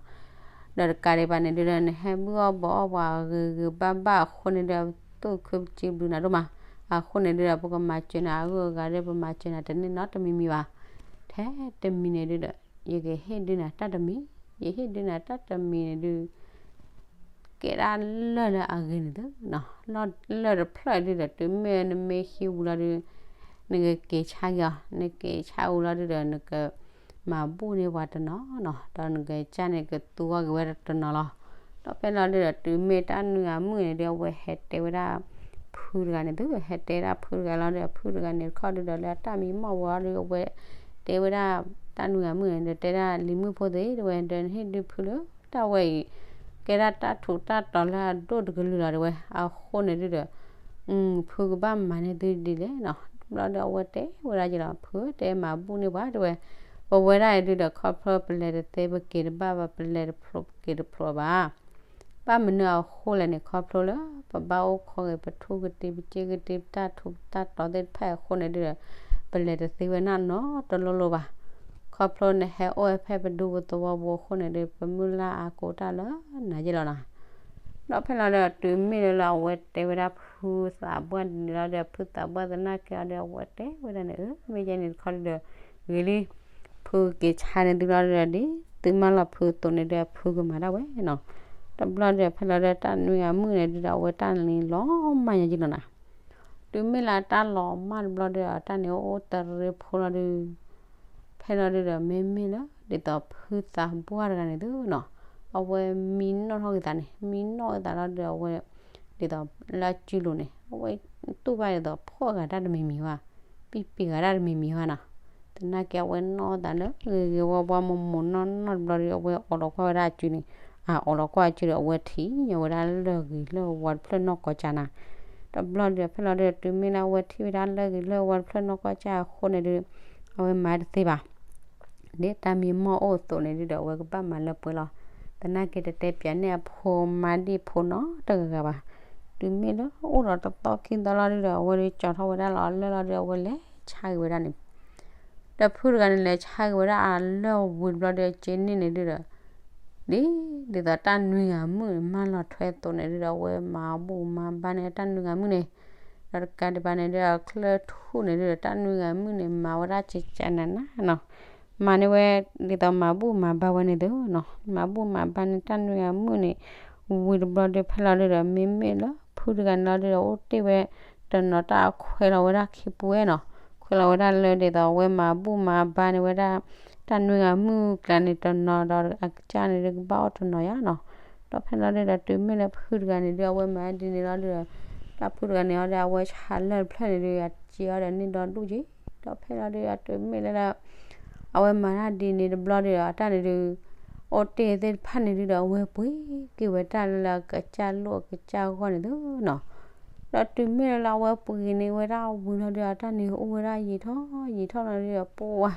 ဒီးတကးဒံးဘၣ်န့ၣ်ဒုးဒီး နဟဲဘုၣ်အီၣ်ဘီအီၣ်ပှၤဂ့ၤဂ့ၤဘၣ်ဘၣ်အဃိန့ၣ်ဒီး သူၣ်ခုပစံးဘျုးနၤဒိၣ်မး, အဃိန့ၣ်ဒုးဒီး ပကမၤစၢၤနၤအဂုၤအဂၤဒီး ပမၤစၢၤနၤတန့ၢ်နီတမံၤမံၤဘၣ်, ထဲတမံၤန့ၣ်ဒုးဒီး ယကဟ့ၣ်ဒုးနၤတၢ်တမံၤ, ယဟ့ၣ်ဒုးနၤတၢ်တမံၤန့ၣ်ဒုး ကဲဒၣ်လၢၢ်လၢအဂ့ၤန့ၣ်သုနီၤ, လၢၢ်တဖျၢၣ်ဒုးဒီး တုၤမ့ၢ်နမ့ၢ်ဟံးဝံၤလီၤဒုး နကက့ၤဆါက့ၤအီၤ, နက့ၤဆါဝံၤလီၤဒုးဒီး နကမၤဘူၣ်န့ၢ်ပှၤတနီၤနီၤ, ဒီးနကစၢ်န့ၣ် ကသူဂီၢ်က့ၤဝဲတနီၤလီၤ. ဒီးဖဲလီၤဒုးဒီး တုၤမ့ၢ်တၢ်နွံဂၤမုၣ်န့ၣ်ဒုး အဝဲဟဲတဲဝဲဒၣ် ဖုတဂၤန့ၣ်သု, ဟဲတဲဒၣ်ဖုတဂၤလီၤဒီး ဖုတဂၤန့ၣ်တခီဒုးဒီး လၢအတၢ်မံမီၢ်ဝဲအီၤဒီး အဝဲတဲဝဲဒၣ် တၢ်နွံဂၤမုၣ်န့ၣ်ဒီး တဲဒၣ်လံၤမုၣ်ဖိသ့ၣ် တဲဝဲ ဒီးနဟ့ၣ်ဒုးဖုလၢတၢ်ဝဲအံၤ ကဲဒၣ်တၢ်ထူးတၢ်တီၤလၢအဒိၣ်တကလုာ်လီၤ တဲဝဲ, အဃိန့ၣ်ဒုးဒီး ဖုကဘၣ်မၤန့ၢ်သုဒ်လဲၣ်နီၤ, တဘျီဒီးအဝဲတဲဝဲဒၣ်က့ၤလီၤ ဖုဧၢ တဲမၤဘူၣ်န့ၢ်ပှၤ တဲဝဲ, ပဝဲဒၣ်အံၤဒုးဒီး ခီဖျိပလဲၤတသ့ပက့ၤတဘၣ်ဘၣ် ပလဲၤတဖျိပက့ၤတဖျိဘၣ် ဘၣ်မနုၤအဃိလဲၣ်န့ၣ် ခီဖျိလၢ ပဘၣ်အိၣ်ခိးက့ၤ ပထူကတ့ ပစ့ကတ့ ပတၢ်ထူးပတၢ်တီၤသ့ၣ်တဖၣ်အဃိန့ၣ်ဒုးဒီး ပလဲၤတသ့ဝဲဒၣ်နီတလိၤလိၤဘၣ်. ခီဖျိနဟဲအိၣ်ဝဲဖဲပဒူပသဝီပူၤအဃိန့ၣ်ဒုး ပမုၢ်လၢ်အါကိးတၢ်လၢနၤယဲၢ်လီၤနီၤ. ဒီးဖဲလီၤဒီး တုၤမ့ၢ်လၢလၢအဝဲတဲဝဲဒၣ်ဖုသးပှၢ်ဒ်န့ၣ်လီၤဒီး ဖုသးပှၢ်သနာ်က့အီၤဒီး အဝဲတဲဝဲဒၣ်န့ၣ် အၢ မ့ၢ်ယဲန့ၣ်တခီဒုးဒီး ဂ့ၤလံ ဖုက့ၤဆါန့ၢ်သုလီၤဒီး ဒ်သုမၢလီၤဖုအသိးန့ၣ်ဒီး ဖုကမၤဒၣ်ဝဲနီၤ. တဘျီဒီး ဖဲလီၤဒီး တၢ်နွံဂၤမုၣ်န့ၣ်ဒုးဒီး အဝဲတၢ်န့ၣ်လီၤမၢ်ညါယံလီၤနီၤ. တုၤမ့ၢ်လၢတၢ်လီၤမၢ်တဘျီဒီး တၢ်န့ၣ်အိၣ်တရံးဖိလီၤဒုး ဖဲလီၤဒုးဒီး မ့မ့ၢ်လၢ ဒ်သိးဖုသးပှၢ်တဂၤန့ၣ်သုနီၤ, အဝဲမံနီၣ်ထီၣ်က့ၤသးန့ၣ် မံနီၣ်က့ၤသးလီၤဒီး အဝဲ ဒ်သိးလၢအစုလိၤန့ၣ် အဝဲတူၢ်ဘၣ်ဒ်သိးဖှီၣ်ဂၤတၢ်တမံၤမံၤဘၣ်, ပံပံၤဂၤတၢ်တမံၤမံၤဘၣ်နီၤ. သနာ်က့အဝဲနီၣ်သးလၢဂ့ၤဂ့ၤဝါဝါမိၢ်မိၢ်နီၢ်နီၢ်တဘျီဒီး အဝဲအိးထီၣ်ကွၢ်ဝဲဒၣ်အစုန့ၣ်, အအိးထီၣ်ကွၢ်အစုဒီး အဝဲထံၣ်ညါဝဲဒၣ်လၢၢ်ဂ့ၤလၢၢ်ဝါတဖျၢၣ်နီၢ်ကီၢ်ကၢ်နၤ. တဘျီဒီး ဖဲလီၤဒီး တုၤမ့ၢ်လၢအဝဲထံၣ်ဝဲဒၣ်လၢၢ်ဂ့ၤလၢၢ်ဝါတဖျၢၣ်နီၢ်ကီၢ်ကၢ်အဃိန့ၣ်ဒီး အဝဲမၤတသ့ဘၣ် ဒ်တၢ်မံမီၢ်အိၣ်အသိးန့ၣ်ဒုးဒီး အဝဲကဘၣ်မၤလၢပှဲၤလီၤ. သနာ်က့တတဲပၠးန့ၢ်အဖိမါဒံၣ်ဖိနီတဂၤဂၤဘၣ်. တုၤမ့ၢ်လၢအိၣ်ဒီးတသီခံသီလီၤဒုးဒီး အဝဲဒုးကၠီထီၣ်ဝဲဒၣ်လီၤအလၢၢ်လီၤဒီး အဝဲလဲၤဆါက့ၤဝဲဒၣ်န့ၣ် ဒီးဖုတဂၤန့ၣ် လဲၤဆါက့ၤဝဲဒၣ်အလၢၢ်ဝံၤတဘျီဒီး က့န့ၢ်န့ၣ်ဒုးဒီး ဒ် ဒ်သိးတၢ်နွံဂၤမုၣ်န့ၣ် မၢလီၤထွဲအသိးန့ၣ်ဒုးဒီး အဝဲမၤဘူၣ်မၤဘါန့ၢ်တၢ်နွံဂၤမုၣ်န့ၣ်, ဒီးတကးဒံးဘၣ်န့ၣ်ဒုးဒီး ချၢၣ်ထူၣ်န့ၣ်ဒုးဒီး တၢ်နွံဂၤမုၣ်န့ၣ် မၤဝဲဒၣ်ကကနၤနၤနီၤ, မၤန့ၢ်ဝဲ ဒ်သိးမၤဘူၣ်မၤဘါဝဲန့ၣ်သုနီၤ, မၤဘူၣ်မၤဘါန့ၢ်တၢ်နွံဂၤမုၣ်န့ၣ် ဝံၤတဘျီဒီး ဖဲလီၤဒုးဒီး မ့မ့ၢ်လၢဖုတဂၤန့ၣ်လီၤဒုးဒီး အိၣ်တ့ၢ်ဝဲတနီၤတၢ်ခွဲးလီၤဝဲဒၣ်ခံပှဲၤနီၤ, ခွဲးလီၤဝဲဒၣ်လၢဒ်သိးအဝဲမၤဘူၣ်မၤဘါန့ၢ်ဝဲဒၣ် တၢ်နွံဂၤမုၣ်ကျါန့ၣ်တနီၤဒီး အကစၢ်န့ၣ်ဒုးကဘၣ်အိၣ်တနီၤယါနီၤ. ဒီးဖဲလီၤဒုးဒီး တုၤမ့ၢ်လၢဖုတဂၤန့ၣ်ဒုး အဝဲမၤဒ်န့ၣ်လီၤဒုးဒီး တၢ်ဖုတဂၤန့ၣ်လီၤဒီး အဝဲဆါလၢၢ်တဖျၢၣ်န့ၣ်ဒုး အစ့အီၤဒီးန့ၢ်ဒီဒူၣ်က့ၤ, ဒီးဖဲလီၤဒုးဒီး တုၤမ့ၢ်လၢ အဝဲမၤတၢ်ဒ်န့ၣ်တဘျီဒီး အတၢ်န့ၣ်ဒုး အိၣ်တ့ၢ်သ့ၣ်တဖၣ်န့ၣ်ဒုးဒီး အဝဲပှ့ၤက့ၤဝဲတၢ်လၢအကစၢ်လိၣ်အကစၢ်ဂီၢ်န့ၣ်သုနီၤ. ဒီးတုၤမ့ၢ်လၢအဝဲပှ့ၤန့ၢ်ဝဲဒၣ်ဝံၤလီၤဒီး အတၢ်န့ၣ်အိၣ်ဝဲဒၣ်ယံာ်ထီၣ်ယံာ်ထီၣ်လီၤဒီး ပှၤ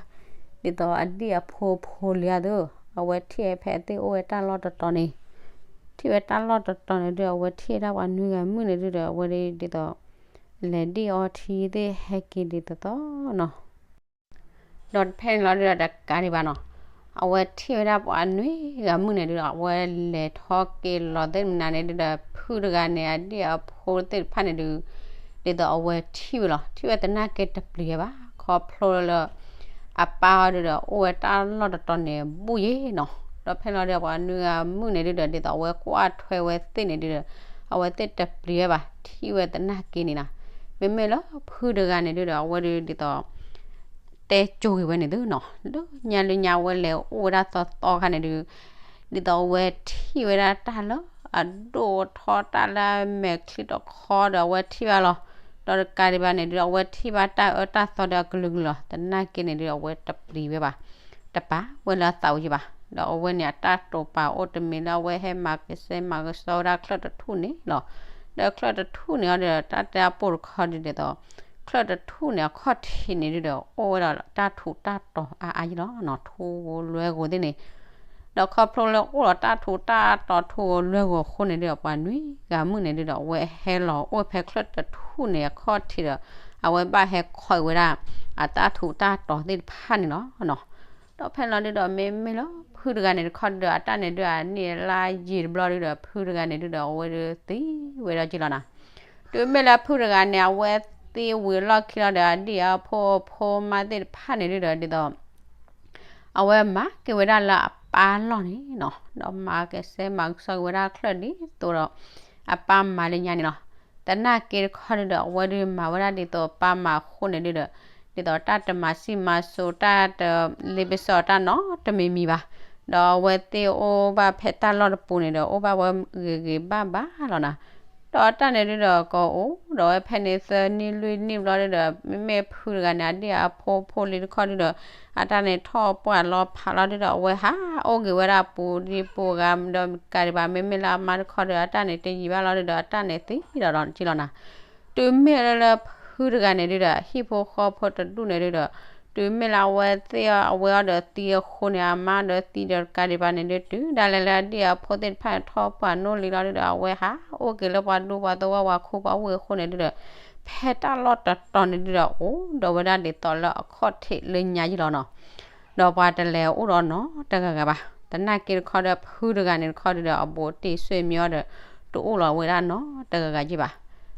ဒ်သိးအဒံၣ်အဖိဖိလံဧါသု, အဝဲထံၣ်ဖဲအသ့ၣ်အိၣ်ဝဲတၢ်လီၢ်တတီၤန့ၣ်, ထံၣ်ဝဲတၢ်လီၢ်တတီၤန့ၣ်ဒုး အဝဲထံၣ်ဝဲဒၣ်ပှၤနွံဂၤမုၣ်န့ၣ်ဒုးဒီး အဝဲဒ်သိး လဲၤဒံၣ်အီထံသ့ၣ်ဟဲက့ၤဒ်သိးသိးနီၤ. ဒီးဖဲန့ၣ်လီၤဒုးဒီး တကးဒံးဘၣ်နီၤ, အဝဲထံၣ်ဝဲဒၣ်ပှၤနွံဂၤမုၣ်န့ၣ်ဒုးဒီး အဝဲလဲၤထီၣ်က့ၤလီၤသ့ၣ်မနုၤန့ၣ်ဒုးဒီး ဖုတဂၤန့ၣ် အဒံၣ်အဖိသ့ၣ်တဖၣ်န့ၣ်ဒုး ဒ်သိးအဝဲထံၣ်ဝဲလီၤ. ထံၣ်ဝဲသနာ်က့တပျံၤဝဲဘၣ် ခီဖျိလၢ အပၢ်အီၤဒုးဒီး အိၣ်ဝဲတၢ်လီၢ်တတီၤန့ၣ် ဘူၣ်ယဲနီၤ. ဒီးဖဲလီၤဒုးဒီး ပှၤနွံဂၤမုၣ်န့ၣ်ဒုးဒီး ဒ်သိးအဝဲကွၢ်ထွဲဝဲသ့ၣ်န့ၣ်ဒုးဒီး အဝဲသ့ၣ်တပျံၤဝဲဘၣ် ထံၣ်ဝဲသနာ်က့န့ၣ်နီၤ. မ့မ့ၢ်လၢဖုတဂၤန့ၣ်ဒုးဒီး အဝဲဒုးဒ်သိး တဲကၠိက့ၤဝဲန့ၣ်သုနီၤ, လၢညါလၢညါအဝဲလဲၤအိၣ်ဝဲဒၣ်သီသီခါန့ၣ်ဒုး ဒ်သိးအဝဲထံၣ်ဝဲဒၣ်တၢ်လၢအဒိၣ်ထီၣ် တၢ်လၢအမဲာ်ချံတခီဒီး အဝဲထံၣ်ဘၣ်လီၤ. ဒီးတကးဒံးဘၣ်န့ၣ်ဒုး အဝဲထံၣ်ဘၣ်တၢ်အၢတၢ်သီဒီးအကလုာ်ကလုာ်လီၤ. သနာ်က့န့ၣ်ဒုး အဝဲတပျံၤဝဲဘၣ်, တပာ်ဝဲလၢအသးအိၣ်ယံၤဘၣ်. ဒီးအဝဲန့ၣ် အတၢ်တိာ်ပာ်အိၣ်တမံၤလၢအဝဲဟဲမၤကဆှဲမၤကဆှီဝဲဒၣ်ချၢၣ်တထူၣ်န့ၣ်လီၤ. ဒီးချၢၣ်တထူၣ်န့ၣ်အီၤဒီး တၢ်တဲအပိၢ်တခီဒုးဒ်သိး ချၢၣ်တထူၣ်န့ၣ် အခီၣ်ထံးန့ၣ်ဒုးဒီး အိၣ်ဝဲဒီးတၢ်ထူးတၢ်တီၤအါအါယံၤလီၤနီၤ, ထူလွဲဂိၤသ့ၣ်န့ၣ် ဒီးခီဖျိလၢအိၣ်ဒီးတၢ်ထူးတၢ်တီၤထူလွဲဂီၤအဃိန့ၣ်ဒုဒီး ပှၤနွံဂၤမုၣ်န့ၣ်ဒုဒီး အဝဲဟဲလီၤအိၣ်ဖဲချၢၣ်တထူၣ်န့ၣ်အခီၣ်ထံးဒီး အဝဲဘၣ်ဟဲခီဝဲဒၣ် အတၢ်ထူးတၢ်တီၤသ့ၣ်တဖၣ်န့ၣ်လီၤနီၤ. ဒီးဖဲလီၤဒုဒီး မ့မ့ၢ်လၢဖုတဂၤန့ၣ်တခီဒုဒီး အတၢ်န့ၣ်ဒုဒီး အနံၣ်အလါယံာ်တဘျီဒုဒီး ဖုတဂၤန့ၣ်ဒုဒီး အဝဲဒုးသံဝဲဒီးက့ၤလီၤနီၤ. တုၤမ့ၢ်လၢဖုတဂၤန့ၣ် အဝဲသံဝံၤအလီၢ်ခံလီၤဒီး အဒံၣ်အဖိအဖိမါသ့ၣ်တဖၣ်န့ၣ်ဒုဒီး ဒ်သိး အဝဲမၤက့ၤဝဲဒၣ်လၢအပၢ်လီၢ်န့ၣ်နီၤ, ဒီးမၤကဆှဲမၤကဆှီက့ၤဝဲဒၣ်ချၢၣ်ဒ်သိးဒီး အပၢ်မၤလၢညါန့ၣ်လီၤ. သနာ်က့တခီဒုဒီး အဝဲဒုးမၤဝဲဒၣ်ဒ်သိးအပၢ်မၤအဃိန့ၣ်ဒုဒီး ဒ်သိးတၢ်တမၤဆံးမၤစိၤ တၢ်တလ့ပစီအတၢ်နီတမံၤမံၤဘၣ်. ဒီးအဝဲသ့ၣ်အိၣ်ဘၣ်ဖဲတၢ်လီၢ်တပူၤန့ၣ်ဒီး အိၣ်ဘၣ်ဝဲဂ့ၤဂ့ၤဘၣ်ဘၣ်လီၤနီၤ. ဒီးတၢ်န့ၣ်ဒုဒီးကအိၣ်ဒီးဝဲဖဲန့ၣ်သၢနံၣ်လွံၢ်နံၣ်ဘျီဒုဒီး မ့မ့ၢ်ဖုတဂၤန့ၣ် အဒံၣ်အဖိဖိလံၤတခီဒုဒီး အတၢ်န့ၣ်ထီၣ်ပှၢ်လီၤဖးလီၤဒုဒီး အဝဲဟးအိၣ်က့ၤဝဲဒၣ်ပူၤဒံပူၤဂၤဒီး ကးဒံးဘၣ် မ့မ့ၢ်လၢအမါတခီဒီး အတၢ်န့ၣ်တယံာ်ဘၣ်လီၤဒုဒီး အတၢ်န့ၣ်သံဒီးဒီးက့ၤလီၤနီၤ. တုၤမ့ၢ်လၢလၢဖုတဂၤန့ၣ်ဒုဒီး ဟံၣ်ဖိဃီဖိတဒူၣ်န့ၣ်ဒုဒီး တုၤမ့ၢ်လၢအဝဲသ့ၣ်အဝဲအီၤဒီးသံအဃိန့ၣ် အမါဒီးသံဒီးတကးဒံးဘၣ်န့ၣ်ဒု တုၤဒၣ်လဲာ်လၢအဒံၣ်အဖိသ့ၣ်တဖၣ်န့ၣ်ထီၣ်ပှၢ်နီၢ်လံၤလီၤဒုဒီး အဝဲဟးအိၣ်က့ၤလၢပှၤဒူပှၤသဝီပှၤခိပှၤဝ့ၢ်အဃိန့ၣ်ဒုဒီး ဖဲတၢ်လီၢ်တတီၤန့ၣ်ဒုဒီး အိၣ်ဒီးဝဲဒၣ်ဒ်သိးလၢအခီၣ်ထံးလၢညါယံလီၤနီၤ. ဒီးပှၤတလဲၤအိၣ်ဒီးနီတဂၤဂၤဘၣ်. သနာ်က့တခီဒီး ဖုတဂၤန့ၣ်တခီဒုဒီး အဘူးတံၢ်ဆွေမျိုးဒီး တအိၣ်လီၤဝဲဒၣ်နီတဂၤဂၤယံဘၣ်.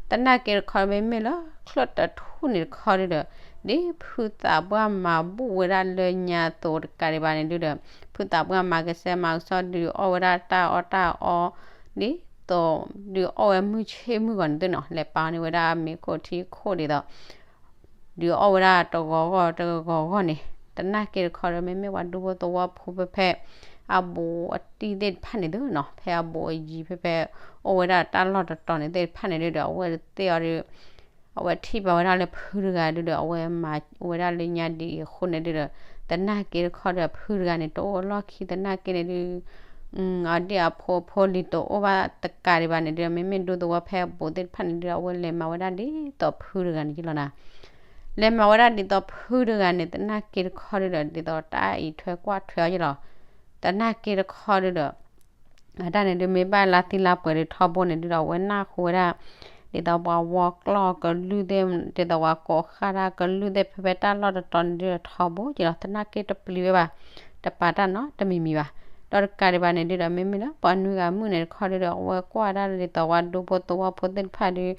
သနာ်က့တခီ မ့မ့ၢ်လၢချၢၣ်တထူၣ်န့ၣ်တခီဒုဒီး ဒ်ဖုသးပှၢ်မၤဘူၣ်ဝဲဒၣ်လၢညါအသိးတကးဒံးဘၣ်န့ၣ်ဒုဒီး ဖုသးပှၢ်မၤကဆှဲမၤကဆှီဒုးအီၣ်ဝဲဒၣ်တၢ်အီၣ်တၢ်အီ ဒ်သိး ဒုးအီၣ်ဝဲမုၢ်ဆ့ၣ်မုၢ်ဂီၤန့ၣ်သုနီၤ လဲၤပာ်န့ၢ်ဝဲဒၣ်မ့ၤခိၣ်ထံခိၣ်ဒ်သိး ဒုးအီၣ်ဝဲဒၣ်တဂီၤဂီၢ်တဂီၤဂီၢ်န့ၣ် သနာ်က့တခီဒီး မ့မ့ၢ်ပှၤဒူဖိသဝီဖိဖဲဖဲ အဘူးအတံၢ်သ့ၣ်တဖၣ်န့ၣ်သုနီၤ ဖဲအဘူးအယံၤဖဲဖဲ အိၣ်ဝဲဒၣ်တၢ်လီၢ်တတီၤန့ၣ်သ့ၣ်တဖၣ်န့ၣ်ဒုဒီး အဝဲသ့ၣ်အီၤဒီး အဝဲထံၣ်ဘၣ်ဝဲဒၣ်လၢဖုတဂၤဒုဒီး အဝဲမၤဝဲဒၣ်လၢညါဒ်အံၤအဃိန့ၣ်ဒုဒီး သနာ်က့တခီဒီး ဖုတဂၤန့ၣ် တအိၣ်အလီၢ်ခံသနာ်က့န့ၣ်ဒု အဒံၣ်အဖိအဖိလံၤတအိၣ်ဘၣ်တကးဒံးဘၣ်န့ၣ်ဒုဒီး မ့မ့ၢ်ဒူသဝီဖဲအဘူးသ့ၣ်တဖၣ်န့ၣ်ဒုဒီး အဝဲလဲၤမၤဝဲဒၣ်ဒ်သိးဖုတဂၤန့ၣ်ယံလီၤနီၤ. လဲၤမၤဝဲဒၣ်ဒ်သိးဖုတဂၤန့ၣ် သနာ်က့တခီဒုဒီး ဒ်သိးတၢ်အံးထွဲကွၢ်ထွဲအီၤယံလီၤ. သနာ်က့တခီဒုဒီး အတၢ်န့ၣ်ဒုး မ့ၢ်ဘၣ်လါသံလါပှဲၤဒုးထီဘိန့ၣ်ဒုဒီး အဝဲနၢ်ဟူဝဲဒၣ် ဒ်သိးပှၤဝီကျီၢ်ကလုၢ်သ့ၣ် ဒ်သိးပှၤကိးဃၣ်တၢ်ကလုၢ်သ့ၣ်ဖဲဖဲတၢ်လီၢ်တတီၤန့ၣ်ဒုဒီးထီဘိက့ၤလီၤ. သနာ်က့တပျံၤဝဲဘၣ် တပာ်တၢ်နီတမံၤမံၤဘၣ်. ဒီးတကးဒံးဘၣ်န့ၣ်ဒုဒီး မ့မ့ၢ်လၢပှၤနွံဂၤမုၣ်န့ၣ်တခီဒုဒီး အဝဲကွၢ်ဒၣ်ဒ်သိးပှၤဒူဖိသဝီဖိသ့ၣ်တဖၣ်ဒုး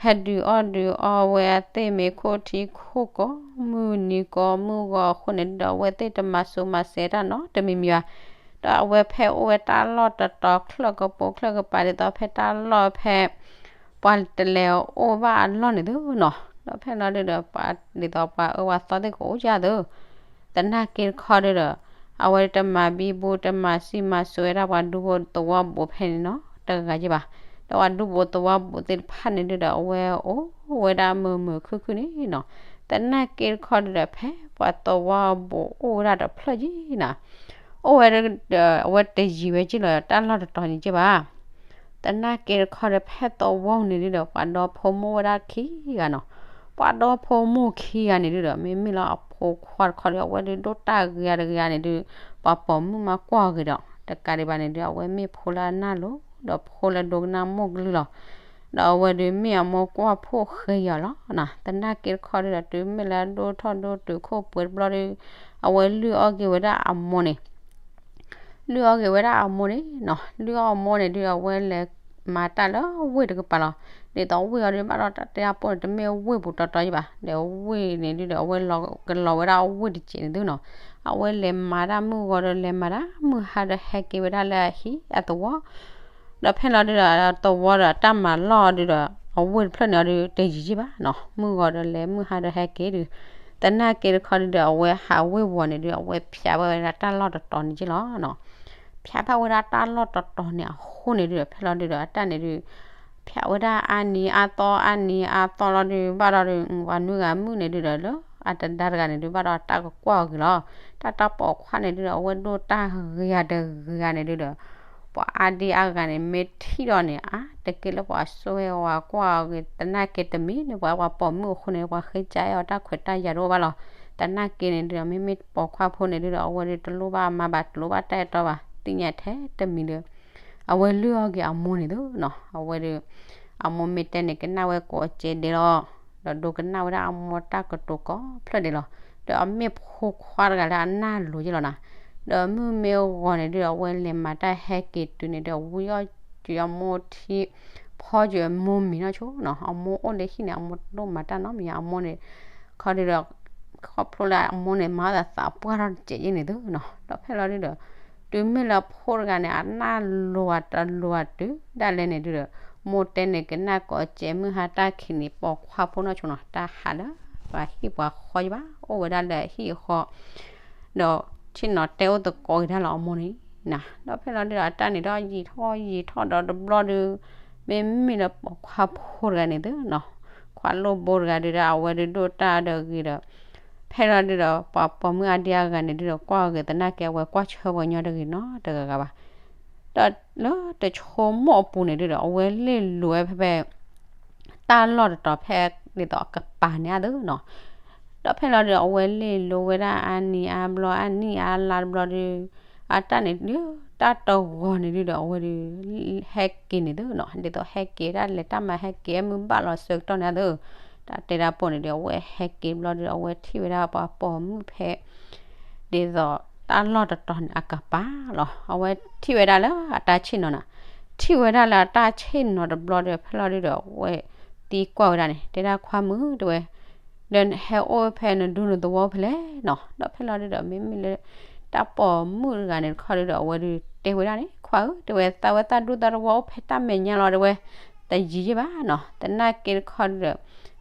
ဟဲဒုးအီၣ်ဒုးအီဝဲအသ့ၣ်မ့ၤခိၣ်ထံခိၣ်ကိးမုၢ်နံၤကိးမုၢ်ဂီၤအဃိန့ၣ်ဒုဒီး အဝဲသ့ၣ်တမၤစိၤမၤစဲးတၢ်နီတမံၤမံၤဘၣ်. ဒီးအဝဲဖဲအိၣ်ဝဲတၢ်လီၢ်တတီၤချၢၣ်ကပိာ်ချၢၣ်ကပၤဒ်သိးဖဲတၢ်လီၢ်ဖဲ ပှၤတလဲၤအိၣ်ဘၣ်အလီၢ်န့ၣ်သုနီၤ. ဒီးဖဲလီၤဒုဒီး ဒ်သိးပှၤအၢပှၤသီသ့ၣ်ကအိၣ်ယၢ်သု သနာ်က့တခီဒုဒီး အဝဲတမၤဘံဘူတမၤစံးမၤစိၤဝဲဒၣ်ပှၤဒူဖိသဝီဘူးဖဲန့ၣ်နီတဂၤယံဘၣ်. ဒီးပှၤဒူဖိသဝီဘူးသ့ၣ်တဖၣ်န့ၣ်ဒုဒီး အဝဲအိၣ်ဝဲဒၣ်မုာ်မုာ်ခုၣ်ခုၣ်န့ၣ်နီၤ. သနာ်က့တခီဒုဒီး ဖဲပှၤသဝီဘူးအိၣ်ဝဲဒၣ်တဖျၢၣ်ယံနီၤ အိၣ်ဝဲဒီး အဝဲတယံာ်ဝဲက့ၤလီၤတၢ်လီၢ်တတီၤန့ၣ်က့ၤဘၣ်. သနာ်က့တခီဒီး ဖဲသဝီန့ၣ်ဒုဒီး ပှၤဒီဖိမိၢ်ဝဲဒၣ်ခံဂၤနီၤ. ပှၤဒီဖိမိၢ်ခံဂၤန့ၣ်ဒုဒီး မ့မ့ၢ်လၢအဖိခွါတခီဒီး အဝဲဒုးဒိၣ်တၢ်ဂ့ၤဂ့ၤတဂ့ၤန့ၣ်ဒု ပှၤပိာ်မုၣ်မၤကွၢ်ဂ့ၤဒီး တကးဒံးဘၣ်န့ၣ်ဒု အဝဲမ့ၢ်ဖိလၢအနၢ်လိၤ ဒီးဖိလၢဒိကနၣ်မိၢ်ကလုၢ်လီၤ. ဒီးအဝဲဒုးမ့ၢ်အမိၢ်ကွၢ်ဖိၣ်ဃဲအီၤလီၤ. သနာ်က့တခီဒုဒီး တုၤမ့ၢ်လၢအဒိၣ်ထီၣ်ဒိၣ်တုာ်ခိၣ်ပှဲၤတဘျီဒီး အဝဲလုၢ်အီၣ်က့ၤဝဲဒၣ်အမိၢ်န့ၣ် လုၢ်အီၣ်က့ၤဝဲဒၣ်အမိၢ်န့ၣ်နီၤ. လုၢ်အီၣ်အမိၢ်န့ၣ်ဒု အဝဲလဲၤမၤတၢ်လၢဝ့ၢ်တကပၤလီၤ. ဒ်သိးဝ့ၢ်အီၤဒု ဘၣ်ဒီးတၢ်တဲအပိၢ်န့ၣ် တမ့ၢ်ဝ့ၢ်ပူၤတီတီယံဘၣ်. ဒီးဝ့ၢ်န့ၣ်ဒုဒီး အဝဲလီၤကလီၤဝဲဒၣ်အဝ့ၢ်တစဲးန့ၣ်သုနီၤ. အဝဲလဲၤမၤတၢ်မုၢ်ဂီၤဒီးလဲၤမၤတၢ်မုၢ်ဟါဒီးဟဲက့ၤဝဲဒၣ်လၢအဟံၣ်အသဝီ ဒီးဖဲလီၤဒုဒီး သဝီဒီးတၢ်မၤလီၢ်အီၤဒုဒီး အဝ့ၢ်တဖျၢၣ်န့ၣ်အီၤဒု တယံာ်ယံဘၣ်နီၤ. မုၢ်ဂီၤဒီးလဲၤမုၢ်ဟါဒီးဟဲက့ၤဒု သနာ်က့တခီဒုဒီး အဝဲဟးဝ့ၢ်ဝီၤန့ၣ်ဒု အဝဲဖျးဘၣ်ဝဲဒၣ်တၢ်လီၢ်တတီၤန့ၣ်က့ၤလီၤ. ဖျးဘၣ်ဝဲဒၣ်တၢ်လီၢ်တတီၤန့ၣ်အဃိန့ၣ်ဒုဒီး ဖဲလီၤဒုဒီး အတၢ်န့ၣ်ဒု ဖျးဝဲဒၣ်အါနံၤအါသီအါနံၤအါသီလီၤဒု ဘၣ်ဒီးဒု ပှၤနွံဂၤမုၣ်န့ၣ်ဒုဒီး လၢအတဒါတဂၤန့ၣ်ဒု ဘၣ်ဒီးတၢ်ကကွၢ်အီၤဂ့ၤလီၤ. တၢ်တၢ်ပိာ်ခွါန့ၣ်ဒုဒီး အဝဲဒိၣ်တၢ်ဂ့ၤဂ့ၤတဂ့ၤန့ၣ်ဒုဒီး ပှၤအါဒံအါဂၤန့ၣ် မ့ၢ်ထံၣ်ဒီးန့ၣ် အါတက့ၢ်လၢပှၤဆိၣ်ဂ့ၤဝဲကွၢ်အီၤဂ့ၤ သနာ်က့တမံၤန့ၣ် ပှၤပှၤပိာ်မုၣ်အဃိန့ၣ် ပှၤဃ့ကၢအဲၣ်အီၤတၢ်ခွဲးတၢ်ယာ်တအိၣ်ဘၣ်လီၤ. သနာ်က့န့ၣ်ဒုဒီး မ့မ့ၢ်ပိာ်ခွါဖိန့ၣ်ဒုဒီး အဝဲဒုးတလိၣ်ဘၣ်အမါဘၣ် တလိၣ်ဘၣ်တၢ်အဲၣ်တီဘၣ်. သ့ၣ်ညါထဲတမံၤဒီး အဝဲလုၢ်အီၣ်က့ၤအမိၢ်န့ၣ်သုနီၤ. အဝဲဒီး အမိၢ်မ့ၢ်တဲန့ၣ် ကနၣ်ဝဲကိးကဲဒဲးလီၤ. ဒီးဒိကနၣ်ဝဲဒၣ်အမိၢ်တၢ်ကတိၤကိးဖျၢၣ်ဒဲးလီၤ. ဒီးအမ့ၢ်ဖိခွါတဂၤလၢအနၢ်လိၤယဲလီၤနီၤ. ဒီးမုၢ်မ့ၢ်ဂီၤန့ၣ်ဒုး အဝဲလဲၤမၤတၢ်ဟဲက့ၤတုၤန့ၣ်ဒီး ဝံအီၣ်က့ၤအမိၢ်ထံ ဖီက့ၤအမိၢ်မံၤနီၢ်ဆိနီၤ. အမိၢ်အိၣ်လၢဟံၣ်န့ၣ် အမိၢ်တဒိၣ်မၤတၢ်နီတမံၤ အမိၢ်န့ၣ် ခီဒုးဒီး ခီဖျိလၢအမိၢ်န့ၣ် မၤအီၣ်သးသးပှၢ်ထီၣ်တစဲးယဲန့ၣ်သုနီၤ. ဒီးဖဲလီၤဒုးဒီး တုၤမ့ၢ်လၢဖိတဂၤန့ၣ် အနၢ်လိၤတလိၤတုၤဒၣ်လဲာ်န့ၣ်ဒုးဒီး မိၢ်တဲန့ၣ် ကနၣ်ကိးကဲမုၢ်ဟါတၢ်ခံးန့ၣ် ပိာ်ခွါဖိနီၢ်ဆိနီၤ တၢ်ဟးလၢပှၤဟံၣ်ပှၤဃီယဘၣ် အိၣ်ဝဲဒၣ်လၢအဟံၣ်အဃီ ဒီးဆ့ၣ်နီၤတဲအိၣ်သကိးက့ၤတၢ်လၢအမိၢ်န့ၣ်နီၤ. ဒီးဖဲလီၤဒုးဒီး အတၢ်န့ၣ်ဒီးယံာ်ထီၣ်ယံာ်ထီၣ်ဒီးတဘျီဒုး မ့မ့ၢ်လၢပိာ်ခွါဖိတဂၤန့ၣ်သုနီၤ ခွါလိၣ်ဘိတဂၤဒုးဒီး အဝဲဒုးဒိၣ်တၢ်ဒီးဂ့ၤဒီး ဖဲလီၤဒုးဒီး ပှၤပိာ်မုၣ်အါဒံအါဂၤန့ၣ်ဒုးဒီး ကွၢ်ဂ့ၤသနာ်က့အဝဲကွၢ်ဆၢဝဲညီတဂ့ၤနီတဂၤဂၤဘၣ်. ဒီးလၢတဆိကမိၣ်အပူၤန့ၣ်ဒုးဒီး အဝဲလ့ၣ်လိၤဝဲဖဲဖဲ တၢ်လီၢ်တတီၤဖဲဒ်သိးအကပၤန့ၣ်အသိးနီၤ. ဒီးဖဲလီၤဒုးဒီး အဝဲလ့ၣ်လိၤဝဲဒၣ်အါနံၤအါဘျီ အနံၣ်အါလါတဘျီဒုး အတၢ်န့ၣ်ဒုး တၢ်တဂီၤန့ၣ်ဒုးဒီး အဝဲဒုး ဟဲက့ၤန့ၣ်သုနီၤ ဒ်သိးဟဲက့ၤဒၣ်လဲၤတၢ်မၤဟဲက့ၤ အမုၢ်ဘၣ်လီၤဆၢကတီၢ်န့ၣ်အသိး တၢ်တဲတၢ်ပိာ်န့ၣ်ဒုး အဝဲဟဲက့ၤတဘျီဒုး အဝဲထံၣ်ဝဲဒၣ်ပှၤပိာ်မုၣ်ဖဲ ဒ်သိးတၢ်လီၢ်တတီၤန့ၣ်အကပၤလီၤ. အဝဲထံၣ်ဝဲဒၣ်လၢအတၢ်ဆ့ၣ်နီၤနီၤ ထံၣ်ဝဲဒၣ်လၢအတၢ်ဆ့ၣ်နီၤတဘျီဒီး ဖဲလီၤဒုးဒီး အဝဲသံကွၢ်ဝဲဒၣ်န့ၣ် တဲဒၣ်ခွါမုၣ်တဲဝဲ ဒီးဟဲအိၣ်ဖဲနဒူနသဝီဖဲလဲၣ်နီၤ. ဒီးဖဲလီၤဒုးဒီး မ့မ့ၢ်လၢ တၢ်ပိာ်မုၣ်တဂၤန့ၣ်တခီဒုးဒီး အဝဲဒုးတဲဝဲဒၣ်န့ၣ် ခွါဧၢ တဲဝဲ သးဝဲသးဒူသးသဝီအိၣ်ဖဲတၢ်မဲာ်ညါလီၤတဲဝဲ တယံၤယံၤဘၣ်နီၤ သနာ်က့တခီဒုးဒီး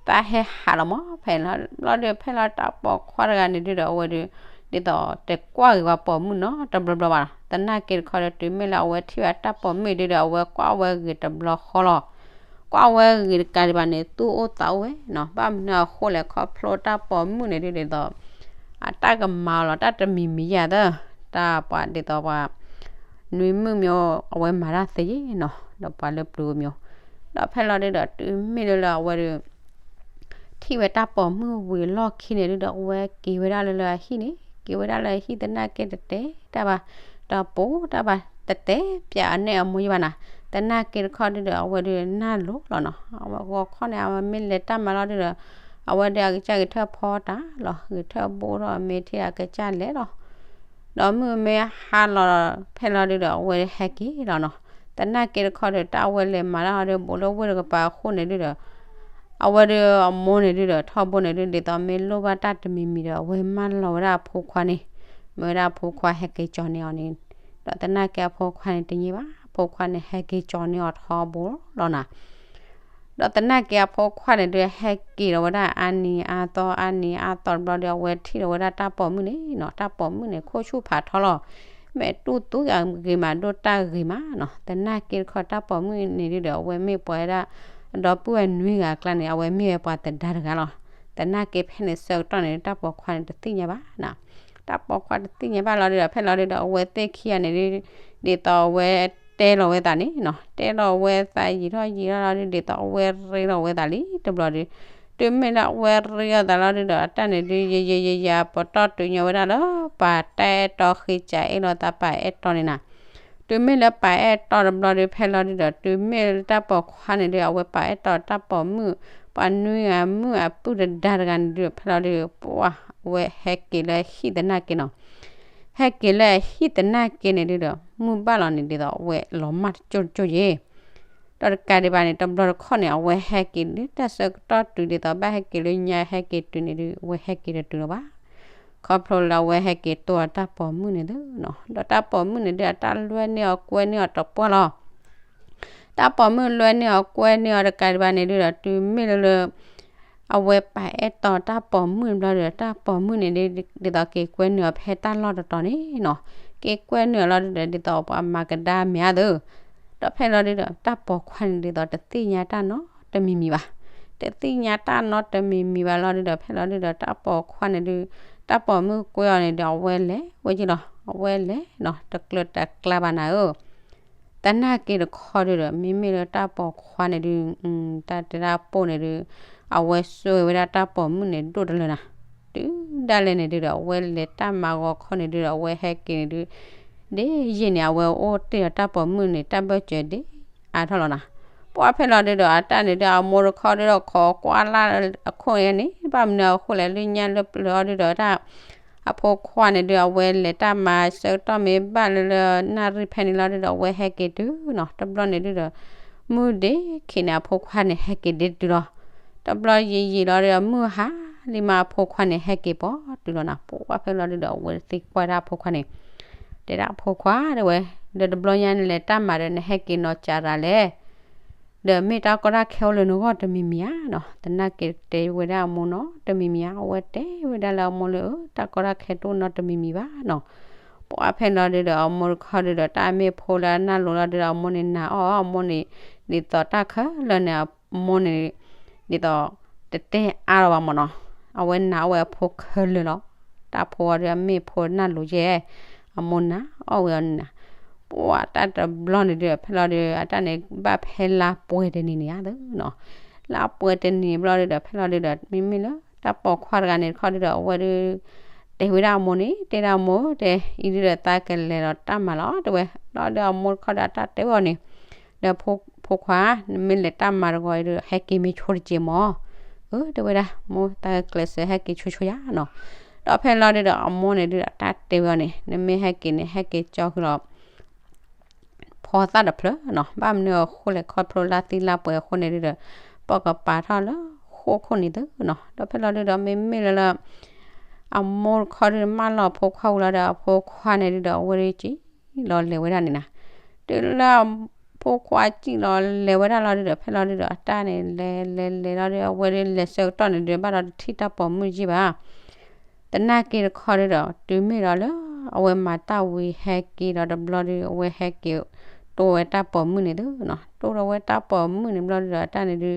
သးဟဲဟးလီၤမး ဖဲလီၤဘျီဒုး ဖဲလီၤတၢ်ပိာ်ခွါတဂၤန့ၣ်ဒုးဒီး အဝဲဒုး ဒ်သိးတကွၢ်ဂ့ၤပှၤပိာ်မုၣ်နီတဘျီဘျီဘၣ်နီၤ သနာ်က့တခီဒီး တုၤမ့ၢ်လၢအဝဲထံၣ်ဝဲတၢ်ပိာ်မုၣ်ဒုးဒီး အဝဲကွၢ်ဝဲဂ့ၤတဘျီဃီလီၤ. ကွၢ်ဝဲဂ့ၤတကးဒံးဘၣ်န့ၣ် သူၣ်အိၣ်သးအိၣ်ဝဲနီၤ ဘၣ်မနုၤအဃိလဲၣ်ခီဖျိတၢ်ပိာ်မုၣ်န့ၣ်ဒုးဒ်သိး အတၢ်ကမၤအီၤလီၤ တၢ်တမံၤမံၤယၤသၢ တၢ်ပှၤဒ်သိးပှၤ နွံမုၣ်မ့ၢ် အဝဲမၤတၢ်သ့ယဲနီၤ ဒီးပှၤလၢပျုၤမ့ၢ် ဒီးဖဲလီၤဒုးဒီး တုၤမ့ၢ်လၢလၢအဝဲဒုး ထံၣ်ဝဲတၢ်ပိာ်မုၣ်ဝံၤအလီၢ်ခံန့ၣ်ဒုးဒီး အဝဲက့ၤဝဲဒၣ်လၢလၢအဟံၣ်န့ၣ် က့ၤဝဲဒၣ်လၢအဟံၣ်သနာ်က့တတဲတၢ်ဘၣ် တပိာ်တၢ်ဘၣ် တတဲပျးအနဲၣ်အမိၢ်ယဘၣ်နီၤ သနာ်က့တခီဒုးဒီး အဝဲဒုးနၢ်လိၤလီၤနီၤ အဝဲဂီၤခီန့ၣ် အဝဲမ့ၢ်လဲၤတၢ်မၤလီၤဒုးဒီး အဝဲဒုးအကစၢ်ဂဲၤထၢၣ်ဖီတၢ်လီၤ ဂဲၤထၢၣ်ဘိထီၣ်အမ့ၢ်ထံၣ်အကစၢ်လဲၤလီၤ ဒီးမုၢ်မ့ၢ်ဟါလီၤ ဖဲလီၤဒုးဒီး အဝဲဟဲက့ၤလီၤနီၤ သနာ်က့တခီဒီး တၢ်အဝဲလဲၤမၤတၢ်ဟီဒုး ဘူးလၢဝ့ၢ်တကပၤအဃိန့ၣ်ဒုးဒီး အဝဲဒုးအမိၢ်န့ၣ်ဒုးဒီး ထီဘိန့ၣ်ဒုး ဒ်သိးမ့ၢ်လိၣ်ဘၣ်တၢ်တမံၤမံၤဒီး အဝဲမၢလီၤဝဲဒၣ်အဖိခွါန့ၣ် မ့ၢ်ဝဲဒၣ်အဖိခွါဟဲက့ၤကၠီၤန့ၢ်အီၤန့ၣ် ဒီးသနာ်က့အဖိခွါန့ၣ်တညိဘၣ် အဖိခွါန့ၣ်ဟဲက့ၤကၠီၤန့ၢ်အီၤထီဘိလီၤနီၤ ဒီးသနာ်က့အဖိခွါန့ၣ်ဒုး ဟဲက့ၤလီၤဝဲဒၣ်အါနံၤအါသီအါနံၤအါသီတဘျီဒီး အဝဲထံၣ်လီၤဝဲဒၣ်တၢ်ပိာ်မုၣ်န့ၣ်နီၤ တၢ်ပိာ်မုၣ်န့ၣ် ခိၣ်ဆူၣ်ဖးထီလီၤ မ့ၢ်တူၢ်သူဂ့ၤမး ဒိၣ်တၢ်ဂ့ၤမးနီၤ သနာ်က့တခီတၢ်ပိာ်မုၣ်န့ၣ်ဒုးဒီး အဝဲမ့ၢ်ပှၤဝဲဒၣ် ဒီပုၢ်ဝဲၢ်နွံဂၤအကျါန့ၣ် အဝဲမ့ၢ်ဝဲပှၤသဒါတဂၤလီၤ သနာ်က့ဖဲန့ၣ်ဆၢကတီၢ်န့ၣ် တၢ်ပိာ်ခွါန့ၣ်တသ့ၣ်ညါဘၣ်နီၤ တၢ်ပိာ်ခွါတသ့ၣ်ညါဘၣ်လီၤဒုးဒီး ဖဲလီၤဒုးဒီး အဝဲသ့ၣ်ခံဂၤန့ၣ်ဒုး ဒ်သိးအဝဲတဲလီၤဝဲသးန့ၣ်နီၤ တဲလီၤဝဲသးယံာ်ထီၣ်ယံာ်ထီၣ်လီၤဒုး ဒ်သိးအဝဲရ့လီၤဝဲသးလံတဘျီဒုး တုၤမ့ၢ်လၢအဝဲရ့လီၤသးလီၤဒုးဒီး အတၢ်န့ၣ်ဒုး ယယယယၤ ပတီၢ်တုၤညီဝဲဒၣ်လၢ ပှၤတၢ်အဲၣ်တီဃ့ကးအ့ၣ်လိာ်သးပှၤအဲၣ်တီန့ၣ်နီၤ တုၤမ့ၢ်လၢပှၤအဲၣ်တီတဘျီဒုး ဖဲလီၤဒုးဒီး တုၤမ့ၢ်လၢတၢ်ပိာ်ခွါန့ၣ်ဒုး အဝဲပှၤအဲၣ်တီတၢ်ပိာ်မုၣ် ပှၤနွံဂၤမုၣ်အပုၢ်တဒါတဂၤန့ၣ်ဒုး ဖဲလီၤဒုး ပှၤအဝဲဟဲက့ၤလၢဟံၣ်သနာ်က့နီၤ ဟဲက့ၤလၢအဟံၣ်သနာ်က့န့ၣ်ဒုးဒီး မုၢ်ဘၣ်လီၤန့ၣ်ဒ်သိးအဝဲလီၤမၢ်တကၠိၢ်တကၠိၢ်ယဲ ဒီးတကးဒံးဘၣ်န့ၣ် တဘျီတခီၣ်န့ၣ် အဝဲဟဲက့ၤလၢတၢ်ဆၢကတီၢ်တုၤဒ်သိးဘၣ်ဟဲက့ၤလၢညါဟဲက့ၤတုၤန့ၣ်ဒုး အဝဲဟဲက့ၤတတုၤလၢၤဘၣ် ခီဖျိလၢအဝဲဟဲက့ၤတိၢ်အတၢ်ပိာ်မုၣ်န့ၣ်ဒုးနီၤ ဒီးတၢ်ပိာ်မုၣ်န့ၣ်ဒုး အတၢ်လွဲန့ၢ်အီၤကွဲန့ၢ်အီၤတပှၢ်လီၤ တၢ်ပိာ်မုၣ်လွဲန့ၢ်အီၤကွဲန့ၢ်အီၤတကးဒံးဘၣ်န့ၣ်ဒုးဒီး တုၤမ့ၢ်လၢလၢ အဝဲပာ်အဲၣ်တီတၢ်ပိာ်မုၣ်တဘျီဒီး တၢ်ပိာ်မုၣ်န့ၣ်ဒုး ဒ်သိးက့ၤကွဲန့ၢ်အီၤဖဲတၢ်လီၢ်တတီၤန့ၣ်နီၤ က့ၤကွဲန့ၢ်အီၤလီၤဒုးဒီး ဒ်သိးပှၤမၤကဒါမ့ၤအသိး ဒီးဖဲလီၤဒုးဒီး တၢ်ပိာ်ခွါန့ၣ်ဒ်သိးတသ့ၣ်ညါတၢ်နီတမံၤမံၤဘၣ် တသ့ၣ်ညါတၢ်နီတမံၤမံၤဘၣ်လီၤဒုးဒီး ဖဲလီၤဒုးဒီး တၢ်ပိာ်ခွါန့ၣ်ဒုး တၢ်ပိာ်မုၣ်ကွဲအီၤန့ၣ်ဒီး အဝဲလဲၤဝဲက့ၤလီၤ အဝဲလဲၤနီၤ တကျၢၤတကျါဘၣ်နၤဧၢ သနာ်က့တခီဒုးဒီး မ့မ့ၢ်လၢတၢ်ပိာ်ခွါန့ၣ်ဒုး တၢ်တဲတၢ်ပိာ်န့ၣ်ဒုး အဝဲစွဲဝဲဒၣ်တၢ်ပိာ်မုၣ်န့ၣ်ဒိၣ်တလၢနၤ တုၤဒၣ်လဲာ်န့ၣ်ဒုးဒီး အဝဲလဲၤတၢ်မၤဂီၤခီန့ၣ်ဒုးဒီး အဝဲဟဲက့ၤန့ၣ်ဒုး ဒ်ယံာ်န့ၣ် အဝဲအိၣ်တ့ၢ်ဒီးတၢ်ပိာ်မုၣ်န့ၣ် တၢ်ဘၢၣ်စၢၤဒ်အါထီၣ်လီၤနီၤ. ပှၢ်ဖဲလီၤဒုဒီး အတၢ်န့ၣ်ဒု အမိၢ်တခီဒုဒီး ခိးကွၢ်လၢအခိၣ်န့ၣ် ဘၣ်မနုၤအဃိလဲၣ် လၢညါလၢပျၢၤအီၤဒုဒီး တၢ် အဖိခွါန့ၣ်ဒု အဝဲလဲၤတၢ်မၤဆၢကတီၢ်မ့ၢ်ဘၣ်လၢလၢနၣ်ရံၣ်ဖဲန့ၣ်လီၤဒုဒီး အဝဲဟဲက့ၤတုၤနီၤ. တဘျီန့ၣ်ဒုဒီး မုၢ်ဒ့ခံးန့ၣ် အဖိခွါန့ၣ် ဟဲက့ၤဒ့တုၤလီၤ. တဘျီယံာ်ယံာ်လီၤဒုဒီး မုၢ်ဟါလံမး အဖိခွါန့ၣ် ဟဲက့ၤပိာ်တုၤလီၤနီၤ. ပှၢ်ဖဲလီၤဒုဒီး အဝဲသံကွၢ်ဒၣ်အဖိခွါန့ၣ် တဲဒၣ်အဖိခွါတဲဝဲ, ဒီးတဘျီညါန့ၣ်လဲၤတၢ်မၤဒီး နဟဲက့ၤနီၤစှၤရၤလဲၣ် ဒီးမ့ၢ်တၢ်ကီတၢ်ခဲအိၣ်လၢနဂီၢ်တမံၤမံၤဧါနီၤ. သနာ်က့တဲဝဲဒၣ်အမိၢ်နီၤ တမံၤမံၤဧါ. အဝဲတဲဝဲဒၣ်လၢအမိၢ်လၢ အၢ တၢ်ကီတၢ်ခဲတအိၣ်နီတမံၤမံၤဘၣ်နီၤ. ပှၢ်ဖဲလီၤဒုဒီး အမိၢ်တခီဒုဒီး တၢ်အမ့ၢ်ဖိလၢအနၢ်လိၤလီၤဒုဒီး အမိၢ်န့ၣ်နာ်အီၣ်အမိၢ်န့ၣ် ဒ်သိးတၢ်ခဲလၢာ်န့ၣ် အမိၢ်န့ၣ် ဒ်သိး တတဲအါလီၤဘၣ်မ့ၢ်နီၤ. အဝဲနာ်အီၣ်ဝဲအဖိခဲလၢာ်လီၤ. တၢ်ဖိအီၤဒုအမ့ၢ်ဖိနၢ်လိၤယဲၢ် အမိၢ်နာ်အီၣ်ဝဲအီၤန့ၣ်နီၤ. ပှၢ်တၢ်တဘျီန့ၣ်ဒုဒီး ဖဲလီၤဒု အတၢ်န့ၣ်ဘၣ်ဖဲလါပှဲၤတနံၤန့ၣ်ဧါနီၤ. လါပှဲၤတနံၤဘျီဒုဒီး ဖဲလီၤဒုဒီး မ့မ့ၢ်လၢ တၢ်ပိာ်ခွါတဂၤန့ၣ်တခီဒုဒီး အဝဲဒု တဲဝဲဒၣ်အမိၢ်န့ၣ် တဲဒၣ်အမိၢ် တဲ အံၤဒုဒီးသးကလဲၤဒီးတၢ်မၤလီၤ တဲဝဲ. လီၤဒုအမိၢ်တခီဒီး အတၢ်တဲဝဲအီၤန့ၣ် ဒီးဖိခွါ နမ့ၢ်လဲၤတၢ်မၤတဂီၤအံၤဒု ဟဲက့ၤမ့ၢ်ဆိတက့ၢ်မၢ်. အၢ တဲဝဲဒၣ် မိၢ်သးကျဲးစၢးဟဲက့ၤဆိဆိယါနီၤ. ဒီးဖဲလီၤဒုဒီး အမိၢ်န့ၣ်ဒုဒီး အတၢ်တဲဝဲအီၤန့ၣ် နမ့ၢ်ဟဲက့ၤန့ၣ် ဟဲက့ၤကၠီဃုာ်လီၤ ဖီသၣ်တဖျၢၣ်နီၤ. ဘၣ်မနုၤအဃိလဲၣ် ခီဖျိလါသံလါပှဲၤအဃိန့ၣ်ဒုဒီး ပကပာ်ထီၣ်လၢဃိခိၣ်န့ၣ်သုနီၤ. ဒီးဖဲလီၤဒုဒီး မ့မ့ၢ်လၢလၢ အမိၢ်တခီဒုမၢလီၤအဖိခွါဝံၤလီၤဒီး အဖိခွါန့ၣ်ဒုဒီး အဝဲဒုစံၣ်လီၤလဲၤဝဲဒၣ်န့ၣ်နီၤ. တုၤလၢအဖိခွါစံၣ်လီၤလဲၤဝဲဒၣ်လီၤဒုဒီး ဖဲလီၤဒုဒီး အတၢ်န့ၣ်လဲၤလဲၤလဲၤလီၤဒု အဝဲဒုလဲၤဆၢကတီၢ်န့ၣ်ဒု ဘၣ်ဒီးတထံၣ်တၢ်ပိာ်မုၣ်ယဲၢ်ဘၣ် သနာ်က့တခီဒုဒီး တုၤမ့ၢ်ဒီးလၢ အဝဲမၤတၢ်ဝံၤဟဲက့ၤဒီးတဘျီဒု အဝဲဟဲက့ၤ တိၢ်ဝဲတၢ်ပိာ်မုၣ်န့ၣ်သုနီၤ. တိၢ်ဒီးဝဲတၢ်ပိာ်မုၣ်န့ၣ်ဘျီဒုဒီး အတၢ်န့ၣ်ဒု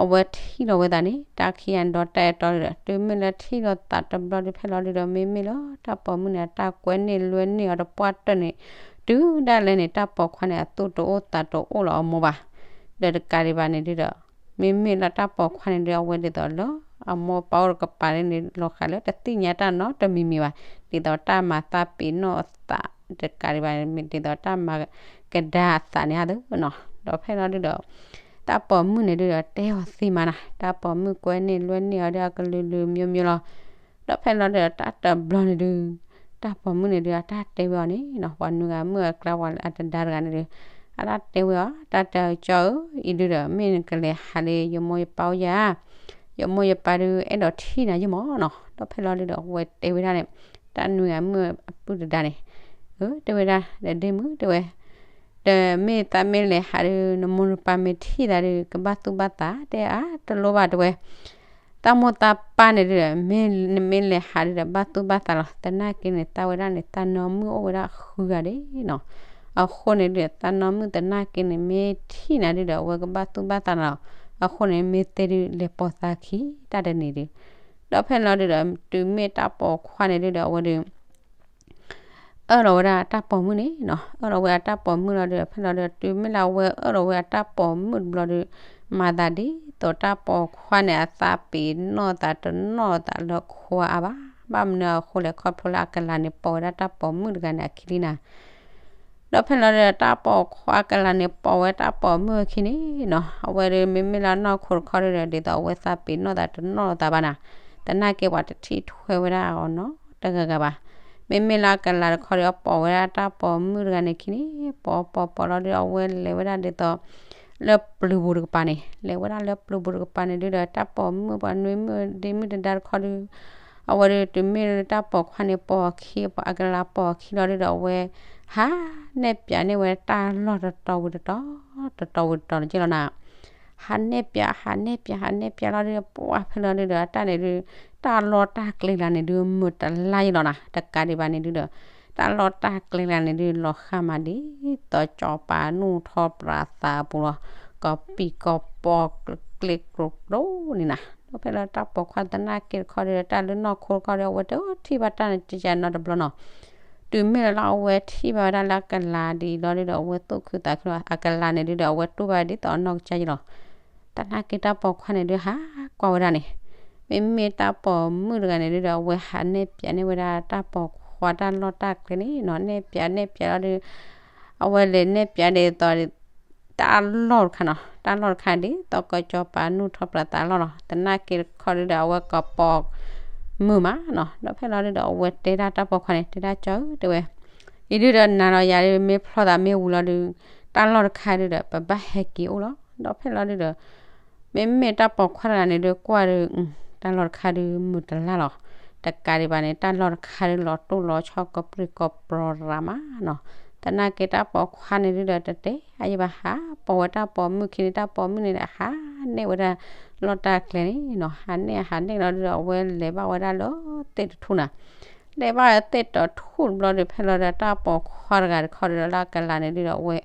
အဝဲထံၣ်လီၤဝဲသးန့ၣ် တၢ်ခံဂၤန့ၣ်ဒီးတၢ်အဲၣ်တီဒုဒီး တုၤမ့ၢ်လၢထံၣ်လီၤသးတဘျီဒု ဖဲလီၤဒုဒီး မ့မ့ၢ်လၢတၢ်ပိာ်မုၣ်န့ၣ် အတၢ်ကွဲန့ၢ်လွဲန့ၢ်အီၤတပှၢ်တၢၢ်န့ၣ် တုၤဒၣ်လဲာ်န့ၣ် တၢ်ပိာ်ခွါန့ၣ် အသူၣ်တအိၣ်သးတအိၣ်လၢအမိၢ်ဘၣ်. ဒီးတကးဒံးဘၣ်န့ၣ်ဒုဒီး မ့မ့ၢ်လၢတၢ်ပိာ်ခွါန့ၣ်ဒု အဝဲဒ်သိးလၢ အမိၢ်ပၢ်အိၣ်တကပၤန့ၣ် လီၤဃာ်လၢတသ့ၣ်ညါတၢ်နီတမံၤမံၤဘၣ်. ဒ်သိးတၢ်မၤသးပ့ၤနီၣ်အသး တကးဒံးဘၣ်န့ၣ် ဒ်သိးတၢ်မၤကဒါအသးန့ၣ်ဧါသုနီၤ. ဒီးဖဲလီၤဒုဒီး တၢ်ပိာ်မုၣ်န့ၣ်ဒုဒီး တဲအီၤသ့မးနီၤ, တၢ်ပိာ်မုၣ်ကွဲန့ၢ်လွဲန့ၢ်အီၤဒီး အကလုာ်လုာ်မျိုးမျိုးလီၤ. ဒီးဖဲလီၤဒုဒီး တၢ်တဘျီန့ၣ်ဒု တၢ်ပိာ်မုၣ်န့ၣ်ဒု အတၢ်တဲဝဲအီၤန့ၣ်နီၤ, ပှၤနွံဂၤမုၣ်အကျါ ပှၤအတဒါတဂၤန့ၣ်ဒု အတၢ်တဲဝဲအီၤ, တၢ်တဲအီၤ ကၠီဧၢ, အံၤဒုဒီး မ့ၢ်နကလဲၤဟးလၢယမိၢ်ယပၢ်အိၣ်ဧါ, ယမိၢ်ယပၢ်ဒု အဲၣ်ဒိးထံၣ်နၤယဲၢ်မၢ်နီၤ. ဒီးဖဲလီၤဒုဒီး အဝဲတဲဝဲဒၣ်န့ၣ် တၢ်နွံဂၤမုၣ်အပုၢ်တဒါန့ၣ်, အၢ တဲဝဲဒၣ် ဒီးဒ့မုၣ် တဲဝဲ ဒီးမ့ၢ်သးမ့ၢ်လဲၤဟးဒု နမိၢ်နပၢ်မ့ၢ်ထံၣ်သးဒု ကဘၣ်သူၣ်ဘၣ်သး တဲအါတလိၣ်ဘၣ် တဲဝဲ သးမိၢ်သးပၢ်န့ၣ်ဒုဒီး မ့ၢ်နမ့ၢ်လဲၤဟးဒုဒီး ဘၣ်သူၣ်ဘၣ်သးလီၤ. သနာ်က့န့ၣ် သးဝဲဒၣ်န့ၣ် သးနီၢ်မုၣ်အိၣ်ဝဲဒၣ်ဃုဂၤဒၣ်နီၤ. အဃိန့ၣ်ဒုဒီး သးနီၢ်မုၣ်သနာ်က့န့ၣ် မ့ၢ်ထံၣ်နၤဒုဒီး အဝဲကဘၣ်သူၣ်ဘၣ်သးလီၤ. အဃိန့ၣ် မ့ၢ်သ့ဒု လဲၤပိာ်သးခံတၢ်တနံၤဒု ဒီးဖဲလီၤဒုဒီး တုၤမ့ၢ်တၢ်ပိာ်ခွါန့ၣ်ဒုဒီး အဝဲဒု အၢၣ်လီၤဝဲဒၣ်တၢ်ပိာ်မုၣ်န့ၣ်နီၤ, အၢၣ်လီၤဝဲအတၢ်ပိာ်မုၣ်လီၤဒုဒီး ဖဲလီၤဒုဒီး တုၤမ့ၢ်လၢအဝဲအၢၣ်လီၤဝဲအတၢ်ပိာ်မုၣ်တဘျီဒု မၤသးဒ်သိးတၢ်ပိာ်ခွါန့ၣ် အသးပ့ၤနီၣ်သးတနီၣ်သးလၢခွါအါဘၣ်. ဘၣ်မနုၤအဃိလဲၣ် ခီဖျိလၢအကလၤန့ၣ် ပိာ်ဝဲဒၣ်တၢ်ပိာ်မုၣ်တဂၤန့ၣ်အခံလံနၤ ဒီးဖဲလီၤဒုဒီး တၢ်ပိာ်ခွါကလၤန့ၣ် ပိာ်ဝဲတၢ်ပိာ်မုၣ်အခံန့ၣ်နီၤ, အဝဲဒု မ့မ့ၢ်လၢနီၢ်ခိတခီဒုဒီး ဒ်သိးအဝဲသးပ့ၤနီၣ်သးတနီၣ်သးဘၣ်နၤ, သနာ်က့ပှၤတထံၣ်ထွဲဝဲဒၣ်အီၤနီတဂၤဂၤဘၣ်. မ့မ့ၢ်လၢအကလၤတခီဒု အပိာ်ဝဲဒၣ်တၢ်ပိာ်မုၣ်တဂၤန့ၣ်အခံန့ၣ် ပိာ်ပိာ်ပိာ်လီၤဒု အဝဲလဲၤဝဲဒၣ်ဒ်သိး လၢပျုၤပူၤတကပၤန့ၣ်, လဲၤဝဲဒၣ်လၢပျုၤပူၤတကပၤန့ၣ်ဒုဒီး တၢ်ပိာ်မုၣ်ပှၤနွံမုၣ်ဒ့မုၣ်တဒါတခီဒု အဝဲဒု တုၤမ့ၢ်လၢတၢ်ပိာ်ခွါန့ၣ် ပိာ်အခံ အကလၤပိာ်အခံလီၤဒုဒီး အဝဲ ဟးနဲၣ်ပၠးန့ၢ်ဝဲတၢ်လီၢ်တတီၤဝံၤတတီၤ, တတီၤဝံၤတတီၤန့ၣ်က့လီၤနၤ, ဟးနဲၣ်ပၠး ဟးနဲၣ်ပၠး ဟးနဲၣ်ပၠးလီၤဒု ပှၢ်ဖဲလီၤဒုဒီး အတၢ်န့ၣ်ဒု တၢ်လီၢ်တၢ်ကျဲကျါန့ၣ်ဒု မုာ်တလါယလီၤနၤ, တကးဒံးဘၣ်န့ၣ်ဒုဒီး တၢ်လီၢ်တၢ်ကျဲကျါန့ၣ်ဒု လီၤဃာ်မးဒ်သိးကၠီၤပၤနူၢ်ထီၣ်ပြးသးအပူၤလီၤ, ကီၤပံာ်ကီၤပီၤကျ့ကျိၤကျိၤန့ၣ်နၤ, ဒီးဖဲလၢတၢ်ပိာ်ခွါသနာ်က့တခီဒုဒီး တၢ်လၢနီၢ်ခိတခီဒု အဝဲတထံၣ်ဘၣ်တၢ်န့ၣ် ကကနီတဘျီနီၤ တုၤမ့ၢ်လၢအဝဲထံၣ်ဘၣ်ဝဲဒၣ်လၢအကလၤဒ်အံၤလီၤဒုဒီး အဝဲသူၣ်ခုသးခုလီၤ, အကလၤန့ၣ်ဒုဒီး အဝဲတူၢ်ဘၣ်ဒ်သိးအနီၢ်ကစၢ်ယလီၤ, သနာ်က့တၢ်ပိာ်ခွါန့ၣ်ဒု ဟးကွၢ်ဝဲဒၣ်န့ၣ်, မ့မ့ၢ်တၢ်ပိာ်မုၣ်တဂၤန့ၣ်ဒုဒီး အဝဲဟးနဲၣ်ပၠးန့ၢ်ဝဲဒၣ်တၢ်ပိာ် ပှၤတၢ်လီၢ်တၢ်ကျဲန့ၣ်နီၤ နဲၣ်ပၠးနဲၣ်ပၠးလီၤဒီး အဝဲလဲၤနဲၣ်ပၠးဒ်သိး တၢ်လီၢ်တခါနီၤ တၢ်လီၢ်တခါဒ်သိး ကၠီၤပၤနုာ်ထီၣ်ပှၤသးလီၢ်လီၤ. သနာ်က့တခီဒုဒီး အဝဲကပိာ်မုၣ်မးနီၤ ဒီးဖဲလီၤဒုဒီး အဝဲတဲဒၣ်တၢ်ပိာ်ခွါန့ၣ် တဲဒၣ်ကၠီဧၢ တဲဝဲ အံၤဒုဒီးနၤလီၤယၤဒု မ့ၢ်ဖျီသးမ့ၢ်ဝံၤလီၤဒု တၢ်လီၢ်တခါဒုဒီး ပဘၣ်ဟဲက့ၤအိၣ်လီၤ. ဒီးဖဲလီၤဒုဒီး မ့မ့ၢ်တၢ်ပိာ်ခွါတဂၤန့ၣ်ဒု ကွၢ်ဒု တၢ်လီၢ်တခါဒု မုာ်တလၢ်လီၤ. တကးဒံးဘၣ်န့ၣ် တၢ်လီၢ်တခါဒုလီၤတိၢ်လီၤဆီ ကပြုၢ်ကပြီၤရၤမးနီၤ. သနာ်က့တၢ်ပိာ်ခွါန့ၣ်ဒုဒီး တတဲအယံာ်ဘၣ် ဟးပိာ်ဝဲတၢ်ပိာ်မုၣ်ခံန့ၣ် တၢ်ပိာ်မုၣ်န့ၣ်ဒီး ဟးနဲၣ်ဝဲဒၣ်လီၢ်တၢ်ကျဲန့ၣ်နီၤ ဟးနဲၣ်ဟးနဲၣ်လီၤဒုဒီး အဝဲလဲၤဘၣ်ဝဲဒၣ်လၢသ့ၣ်တထူၣ်နီၤ လဲၤဘၣ်သ့ၣ်တထူၣ်တဘျီဒီး ဖဲလီၤဒီးတၢ်ပိာ်ခွါတဂၤတခီဒုဒီး လၢအကလၤန့ၣ်ဒုဒီး အဝဲ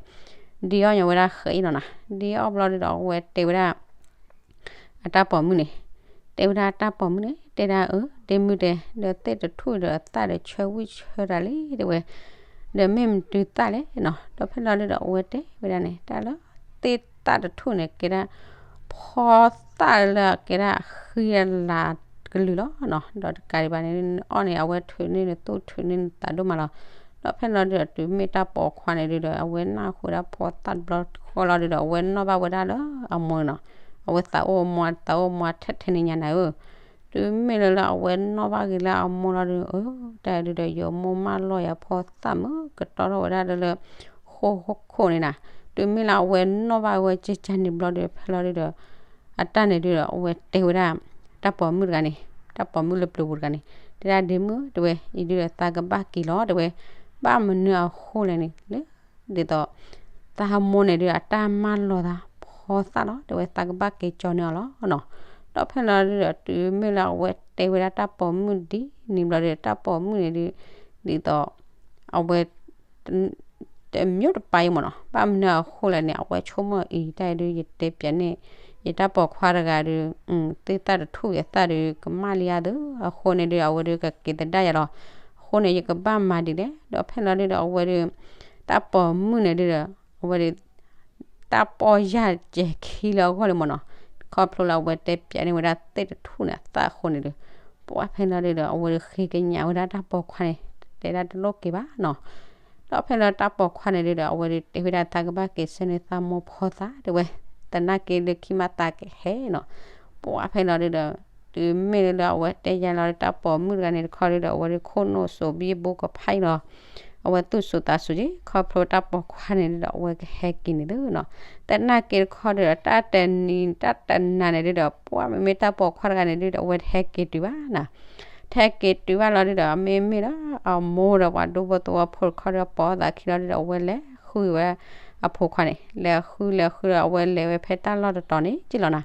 ဒံအီၣ်ညီဝဲဒၣ်ဃဲအံၤနီၤနီၤ ဒံအီၣ်ဘျီဒုဒီး အဝဲတဲဝဲဒၣ် အတၢ်ပိာ်မုၣ်န့ၣ် တဲဝဲဒၣ်တၢ်ပိာ်မုၣ်န့ၣ် တဲဒၣ်အၢ ဒ့မုၣ်တဲ ဒီးသ့ၣ်တထူၣ်ဒီးအသၣ်ဒီး ဆၢဝံၣ်ဆၢတၢ်လံ တဲဝဲ ဒီးမ့ၢ်မနုၤသၣ်လဲၣ်နီၤ ဒီးဖဲလီၤဒုဒီး အဝဲတဲဝဲဒၣ်န့ၣ် တၢ်လၢသ့ၣ်သၣ်တထူၣ်န့ၣ် ကဲဒၣ် ဖီသၣ်လၢအကဲဒၣ်ဃံအလၤကလုာ်လီၤနီၤ ဒီးတကးဒံးဘၣ်န့ၣ် အီၣ်န့ၣ် အဝဲထုးန့ၢ်နသူၣ်ထုးန့ၢ်နသးဒိၣ်မးလီၤ. ဒီးဖဲလီၤဒုဒီး တုၤမ့ၢ်တၢ်ပိာ်ခွါန့ၣ်ဒုဒီး အဝဲနၢ်ဟူဝဲဒၣ်ဖီသၣ်တဘျီဃီလီၤဒုဒီး အဝဲနီၣ်ဘၣ်ဝဲဒၣ်လၢအမိၢ်နီၤ အဝဲသးအိၣ်မိၢ် သးအိၣ်မိၢ်ထဲထဲန့ၣ်ညါနၤဧၢ တုၤမ့ၢ်လၢလၢအဝဲနီၣ်ဘၣ်ဂ့ၤလၢအမိၢ်လီၤဒု အၢ တၢ်ဒုဒီး ယမိၢ်မၢလီၤယၤဖီသၣ်မုၢ်ကတီၢ်ထီၣ်ဝဲဒၣ်လၢလၢ ဃိၣ်ဃိၣ်ခိၣ်န့ၣ်နီၤ တုၤမ့ၢ်လၢအဝဲနီၣ်ဘၣ်ဝဲကကန့ၣ်ဘျီဒု ဖဲလီၤဒုဒီး အတၢ်န့ၣ်ဒုဒီး အဝဲတဲဝဲဒၣ် တၢ်ပိာ်မုၣ်တဂၤန့ၣ် တၢ်ပိာ်မုၣ်လၢပျိၤပူၤတဂၤန့ၣ် တဲဒၣ်ဒ့မုၣ် တဲဝဲ အံၤဒုဒီးသးကဘၣ်က့ၤလီၤ တဲဝဲ ဘၣ်မနုၤအဃိလဲၣ်န့ၣ်လၢ ဒ်သိး သးမိၢ်န့ၣ်ဒု အတၢ်မၢလီၤသးဖီသၣ်လီၤ တဲဝဲ သးကဘၣ်က့ၤကၠီန့ၢ်အီၤလီၤနီၤ. ဒီးဖဲလီၤဒုဒီး တုၤမ့ၢ်လၢအဝဲတဲဝဲဒၣ်တၢ်ပိာ်မုၣ်ဒ်န့ၣ်ဘျီဒီး တၢ်ပိာ်မုၣ်န့ၣ်ဒု ဒ်သိး အဝဲ တမျိုးတပါအံၤမ့ၢ်နီၤ ဘၣ်မနုၤအဃိလဲၣ်န့ၣ် အဝဲဆိကမိၣ်အံၤ တၢ်အံၤဒု ယတဲပၠးန့ၣ် ယတၢ်ပိာ်ခွါတဂၤဒု သ့ၣ်သၣ်တထူၣ်ယသၣ်ဒု ကမၣ်လံဧါသၢ အဃိန့ၣ်ဒု အဝဲဒုကက့ၤသဒၣ်ယၤလီၤ. အဃိန့ၣ် ယကဘၣ်မၤဒ်လဲၣ် ဒီးဖဲလီၤဒုဒီး အဝဲဒု တၢ်ပိာ်မုၣ်န့ၣ်ဒုဒီး အဝဲဒု တၢ်ပီၢ်ယၢ်ကဲၤခံလၢအဂီၢ်လံမ့ၢ်နီၤ ခီဖျိလၢအဝဲတဲပၠးန့ၢ်ဝဲဒၣ်သ့ၣ်တထူၣ်န့ၣ်အသၣ်အဃိန့ၣ်ဒု ပှၢ်ဖဲလီၤဒုဒီး အဝဲဒုဃ့ကညးဝဲဒၣ်တၢ်ပိာ်ခွါန့ၣ် တဲဒၣ်တလိၣ်က့ၤဘၣ်နီၤ. ဒီးဖဲလီၤတၢ်ပိာ်ခွါန့ၣ်ဒုဒီး အဝဲဒုတဲဝဲဒၣ်သးကဘၣ်က့ၤဆှၢန့ၢ်သးမိၢ်ဖီသၣ် တဲဝဲ သနာ်က့လၢခံမးသးကဟဲနီၤ. ပှၢ်ဖဲလီၤဒုဒီး တုၤမ့ၢ်လၢအဝဲတဲယါလီၤတၢ်ပိာ်မုၣ်တဂၤန့ၣ်တခီဒုဒီး အဝဲဒုခိၣ်နူာ်စိးဘံၣ်ဘိကဖးအံၤလီၤ. အဝဲသူၣ်စူၤသးစူၤက့ၤ ခီဖျိတၢ်ပိာ်ခွါန့ၣ်ဒုဒီး အဝဲကဟဲက့ၤန့ၣ်သုနီၤ. သနာ်က့တခီဒုဒီး တၢ်တနံၤတၢ်တနၤန့ၣ်ဒုဒီး ပှၢ်မ့မ့ၢ်တၢ်ပိာ်ခွါတဂၤန့ၣ်ဒုဒီး အဝဲတဟဲက့ၤတုၤဘၣ်နီၤ. တဟဲက့ၤတုၤဘၣ်လီၤဒုဒီး မ့မ့ၢ်ဒီးအမိၢ်ဒီးပှၤဒူဖိသဝီဖိတခီဒီး ပိာ်သးခံလီၤဒုဒီး အဝဲလဲၤဃုဝဲအဖိခွါန့ၣ် လဲၤဃုလဲၤဃုဒီး အဝဲလဲၤဝဲဖဲတၢ်လီၢ်တတီၤန့ၣ်က့ၤလီၤနီၤ.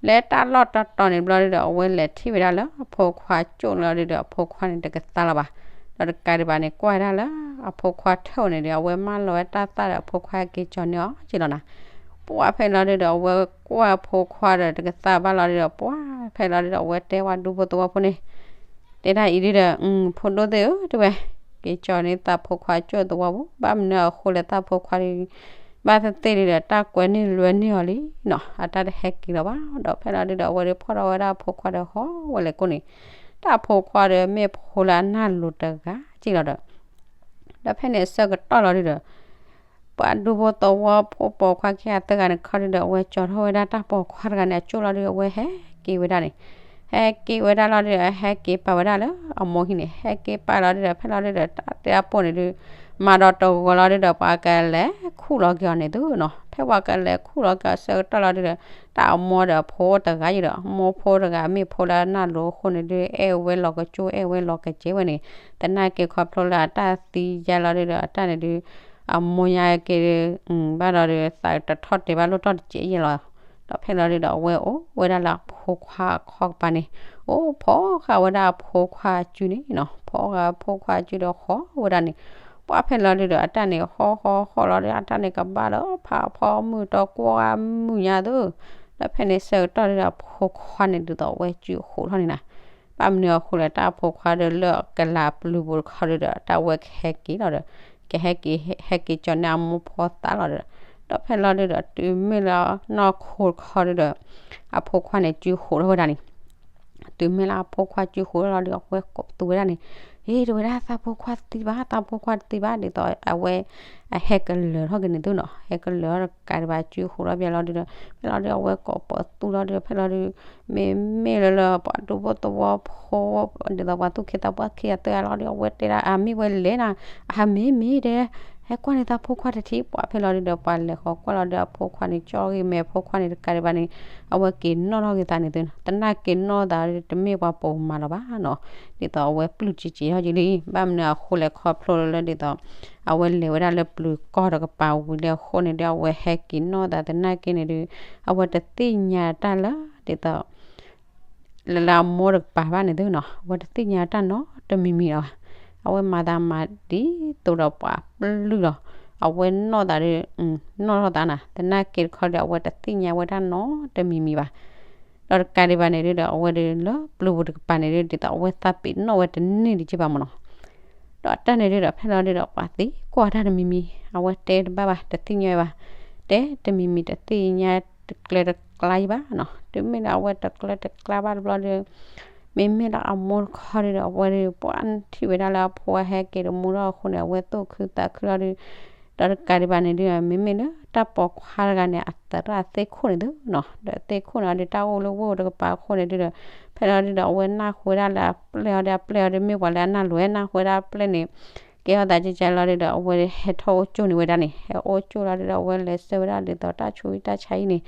လၢတၢ်လီၢ်တတီၤန့ၣ်ဘျီဒုဒီး အဝဲလဲၤထံၣ်ဝဲဒၣ်လၢအဖိခွါကၠိၣ်လီၤဒုဒီး အဖိခွါန့ၣ်တကသါလၢၤဘၣ်. ဒီးတကးဒံးဘၣ်န့ၣ် ကွၢ်ဝဲဒၣ်လၢအဖိခွါထၢၣ်န့ၣ်ဒီး အဝဲမၢလီၤဝဲတၢ်သၣ်ဒီးအဖိခွါက့ၤကၠီန့ၢ်အီၤက့ၤလီၤနီၤ. ပှၢ်ဖဲလီၤဒုဒီး အဝဲကွၢ်အဖိခွါဒီးတကသါဘၣ်လီၤဒုဒီး ပှၢ်ဖဲလီၤဒုဒီး အဝဲတဲဝဲဒူဖိသဝီဖိန့ၣ် တဲဒၣ်အံၤဒုဒီး ဖိဒိၣ်သ့ၣ်ဧၢ တဲဝဲ က့ၤကၠီန့ၢ်သးဖိခွါကၠိၣ်သဝီပူၤ ဘၣ်မနုၤအဃိလဲၣ်သးဖိခွါဒု ဘၣ်သ့ၣ်သ့ၣ်ဒုဒီး တၢ်ကွဲန့ၢ်လွဲန့ၢ်အီၤလံနီၤ အတၢ်တဟဲက့ၤလီၤဘၣ်. ဒီးဖဲလီၤဒုဒီး အဝဲဒုဖီၣ်ထီၣ်ဝဲဒၣ်အဖိခွါဒီးဟီၣ်ဝဲလဲၤကိးန့ၣ် တၢ်အဖိခွါဒီးမ့ၢ်ဖိလၢအနၢ်လိၤတဂၤက့ၤလီၤဒီး ဒီးဖဲန့ၣ်အဆၢကတီၢ်လီၤဒုဒီး ပှၤဒူဖိသဝီဖိပိာ်ခွါခံဂၤသၢဂၤန့ၣ်ခီဒုဒီး အဝဲကၠီထီၣ်ဝဲဒၣ်တၢ်ပိာ်ခွါတဂၤန့ၣ် အကၠိၣ်လီၤဒု အဝဲဟဲက့ၤဝဲဒၣ်န့ၣ် ဟဲက့ၤဝဲဒၣ်လီၤဒုဒီး ဟဲက့ၤပာ်ဝဲဒၣ်လၢအမိၢ်ဟံၣ်န့ၣ် ဟဲက့ၤပာ်လီၤဒုဒီး ဖဲလီၤဒုဒီး တၢ်တဲအပိာ်န့ၣ်ဒု မၤဒီးတဂီၤလီၤဒုဒီး ပှၤကလဲၤခူၣ်လီၤက့ၤအီၤန့ၣ်သုနီၤ. ဖဲပှၤကလဲၤခူၣ်လီၤက့ၤအဆၢကတီၢ်လီၤဒုဒီး တၢ်အမိၢ်ဒီးအဖိအိၣ်တဂၤယံၤဒီး မိၢ်ဖိတဂၤမ့ၢ်ဖိလၢအနၢ်လိၤအဃိန့ၣ်ဒု အဲၣ်ဝဲလီၤကကၠိ အဲၣ်ဝဲလီၤကကဲဝဲန့ၣ် သနာ်က့ခီဖျိလၢအတၢ်သံယါလီၤဒုဒီး အတၢ်န့ၣ်ဒု အမိၢ်ညါက့ၤဒု ဘၣ်ဒီးဒု သးတထီၣ်တဲာ်ဘၣ်လိၣ်ထီၣ်တကဲးယဲၢ်လီၤ. ဒီးဖဲလီၤဒုဒီး အဝဲအိၣ်ဝဲဒၣ်လၢအဖိခွါအခီၣ်ကပၤန့ၣ် အိၣ်ဖီဃာ်ဝဲဒၣ်အဖိခွါအစုန့ၣ်နီၤ. ဖီဃာ်အဖိခွါအစုဒီးဟီၣ်ဝဲဒၣ်န့ၣ် ပှၢ်ဖဲလီၤဒုဒီး အတၢ်န့ၣ်ဟီၣ်ဟီၣ်ဟီၣ်လီၤဒု အတၢ်န့ၣ်ကဘၣ်လၢဖးဖီမုၢ်တီကွၢ်မုၢ်ညါသု ဒီးဖဲန့ၣ်ဆၢကတီၢ်ဒုဒီး အဖိခွါန့ၣ်ဒုးသိးအဝဲစုဃိးထီၣ်န့ၣ်နီၤ. ဘၣ်မနုၤအဃိလဲၣ် တၢ်အဖိခွါဒီးလၢကလၤပျုၤပူၤတခီဒုဒီး တၢ်ဝဲကဟဲက့ၤလီၤဒီး ကဟဲက့ၤ ဟဲက့ၤကၠီန့ၢ်အမိၢ်ဖီသၣ်လီၤဒီး ဒီးဖဲလီၤဒုဒီး တုၤမ့ၢ်လၢနီၢ်ခိတခီဒုဒီး အဖိခွါန့ၣ်စုဃိးထီၣ်ဝဲဒၣ်န့ၣ် တုၤမ့ၢ်လၢအဖိခွါစုဃိးလီၤဒီး အဝဲကိးပသူဝဲဒၣ်န့ၣ်, ဟ့ၣ် တဲဝဲဒၣ် သးဖိခွါတသံဘၣ်, သးဖိခွါတသံဘၣ်, ဒ်သိးအဝဲ အဟဲကလၢၤထီၣ်က့ၤန့ၣ်သုနီၤ, ဟဲကလၢၤထီၣ်တကးဒံးဘၣ်စုဃိးလီၤဘျီလီၤဒီး, ဖဲလီၤဒီး အဝဲကိးပသူလီၤဒီး ဖဲလီၤဒီး မ့မ့ၢ်လၢလၢပှၤဒူဖိသဝီဖိ ဒ်သိးပှၤသူၣ်က့သးပှၢ်ခံဂၤသၢဂၤလီၤဒီး အဝဲတဲဒၣ် အမ့ၢ်ဝဲလဲၣ်နၤ, အမ့ၢ်မ့ၢ်တဲ ဟဲကွၢ်န့ၢ်သးဖိခွါတထံၣ်, ပှၤဖဲလီၤဒီး ပှၤလဲၤဃီၤကွၢ်လီၤဒီး အဖိခွါန့ၣ် ကၠီဂ့ၤမဲာ်ဖိခွါန့ၣ်တကးဒံးဘၣ်န့ၣ်, အဝဲက့ၤနီၣ်ထီၣ်က့ၤသးန့ၣ်သုနီၤ, သနာ်က့နီၣ်သးတမ့ၢ်ပှၤပိာ်မၤလီၤဘၣ်နီၤ, ဒ်သိးအဝဲပျုၢ်ကံကံထီၣ်က့ၤလံ, ဘၣ်မနုၤအဃိလဲၣ် ခီဖျိလၢဒ်သိး အဝဲလဲၤဝဲဒၣ်လၢပျုၤကီၢ်တကပၤဝံၤလၢအဃိန့ၣ်ဒီး အဝဲဟဲက့ၤနီၣ်သးသနာ်က့န့ၣ်ဒီး အဝဲတသ့ၣ်ညါတၢ်လၢ ဒ်သိး လၢလၢအမိၢ်တကပၤဘၣ်န့ၣ်သုနီၤ, အဝဲတသ့ၣ်ညါတၢ်နီတမံၤမံၤလီၤဘၣ်. အဝဲမၤသးမၤဒ်သိးဒီးပှၤပျုၢ်လီၤ, အဝဲနီၣ်သးဒီး နီၣ်ထီၣ်သးနၤ, သနာ်က့တခီဒီး အဝဲတသ့ၣ်ညါဝဲဒၣ်နီတမံၤမံၤဘၣ်. ဒီးတကးဒံးဘၣ်န့ၣ်ဒီး အဝဲဒီးလၢပျုၤပူၤတကပၤန့ၣ်ဒီး ဒ်သိးအဝဲသးပ့ၤနီၣ်ဝဲတန့ၢ်ဒံးက့ဘၣ်မ့ၢ်နီၤ. ဒီးအတၢ်န့ၣ်ဒီး ဖဲလီၤဒီး ပှၤသံကွၢ်တၢ်တမံၤမံၤ, အဝဲတဲတဘၣ်ဘၣ်, တသ့ၣ်ညါဘၣ်, တဲတမံၤမံၤ တသ့ၣ်ညါတကျဲတကျါယဘၣ်နီၤ. တုၤမ့ၢ်လၢအဝဲတကျဲတကျါဘၣ်တဘျီဒီး မ့မ့ၢ်လၢအမိၢ်တခီဒီး အဝဲဒီး ပှၤထံၣ်ဝဲဒၣ်လၢအဖိဟဲက့ၤတမူထီၣ်အဃိန့ၣ် အဝဲသူၣ်ခုသးခုလီၤဒီး ဒီးတကးဒံးဘၣ်န့ၣ်ဒီး မ့မ့ၢ်လၢတၢ်ပိာ်ခွါတဂၤန့ၣ် အသရၣ်သ့ၣ်ခိၣ်န့ၣ်သုနီၤ, ဒီးသ့ၣ်ခိၣ်န့ၣ်ဒီး တၢ်အိၣ်လၢဝ့ၢ်တကပၤအဃိန့ၣ်ဒီး ဖဲလီၤဒီး အဝဲနၢ်ဟူဝဲဒၣ်လၢအပျဲၢ်အီၤဒီး အပျဲၢ်အီၤဒီး မ့ၢ်ပှၤလၢအနၢ်လိၤဝဲ နၢ်ဟူဝဲဒၣ်အပျဲၢ်န့ၣ် ကဲထီၣ်သးကကလီၤဒီး အဝဲဟဲထီၣ်အိၣ်ကၠိၣ်န့ၢ်ဝဲဒၣ်န့ၣ်, ဟဲအိၣ်ကၠိၣ်လီၤဒီး အဝဲလဲၤဆှၢဝဲဒၣ်ဒ်သိးတၢ်ဆူးတၢ်ဆါအံၤန့ၣ်,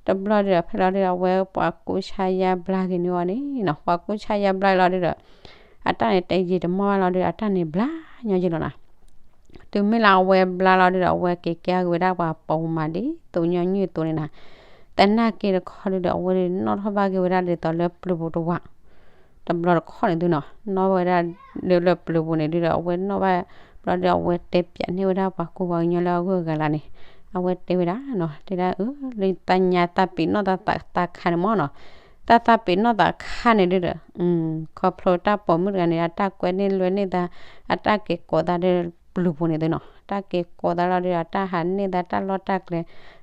တဘျီဒီး ဖဲလီၤဒီး အဝဲပှၤကူစါယါဘျါက့ၤန့ၢ်အီၤန့ၣ်နီၤ, ပှၤကူစါယါဘျါလီၤဒီး အတၢ်န့ၣ်တယံာ်တမီၢ်ဘၣ်လီၤဒီး အတၢ်န့ၣ်ဘျါညီက့ၤလီၤနၤ. တုၤမ့ၢ်လၢအဝဲဘျါလီၤဒီး အဝဲက့ၤကဲက့ၤဝဲဒၣ်ပှၤပိာ်မၤဒ်သိးညီနုၢ်အသိးန့ၣ်နၤ, သနာ်က့တခီဒီး အဝဲနီၣ်ထီၣ်ဘၣ်က့ၤဝဲဒၣ်ဒ်သိးလၢပျုၤပူၤတဝး တဘျီတခီန့ၣ်သုနီၤ, နီၣ်ဝဲဒၣ်လၢပျုၤပူၤန့ၣ်ဒီး အဝဲနီၣ်ဘၣ်ဘျီဒီး အဝဲတဲပၠးန့ၢ်ဝဲဒၣ်ပှၤကူပှၤကညီလၢအဂုၤအဂၤလၢန့ၣ်, အဝဲတဲဝဲဒၣ်နီၤ, တဲဒၣ်အၢ လၢတၢ်ညါသးပ့ၤနီၣ်သးသးခါန့ၣ်မ့ၢ်နီၤ, တၢ်သးပ့ၤနီၣ်သးခါန့ၣ်ဒီး ခီဖျိတၢ်ပိာ်မုၣ်တဂၤန့ၣ် အတၢ်ကွဲန့ၢ်လွဲန့ၢ်သး, အတၢ်က့ၤကိးသးဒီးပျုၤပူၤန့ၣ်သုနီၤ, တၢ်က့ၤကိးသးလီၤဒီး အတၢ်ဟးန့ၢ်သးတၢ်လီၢ်တၢ်ကျဲ,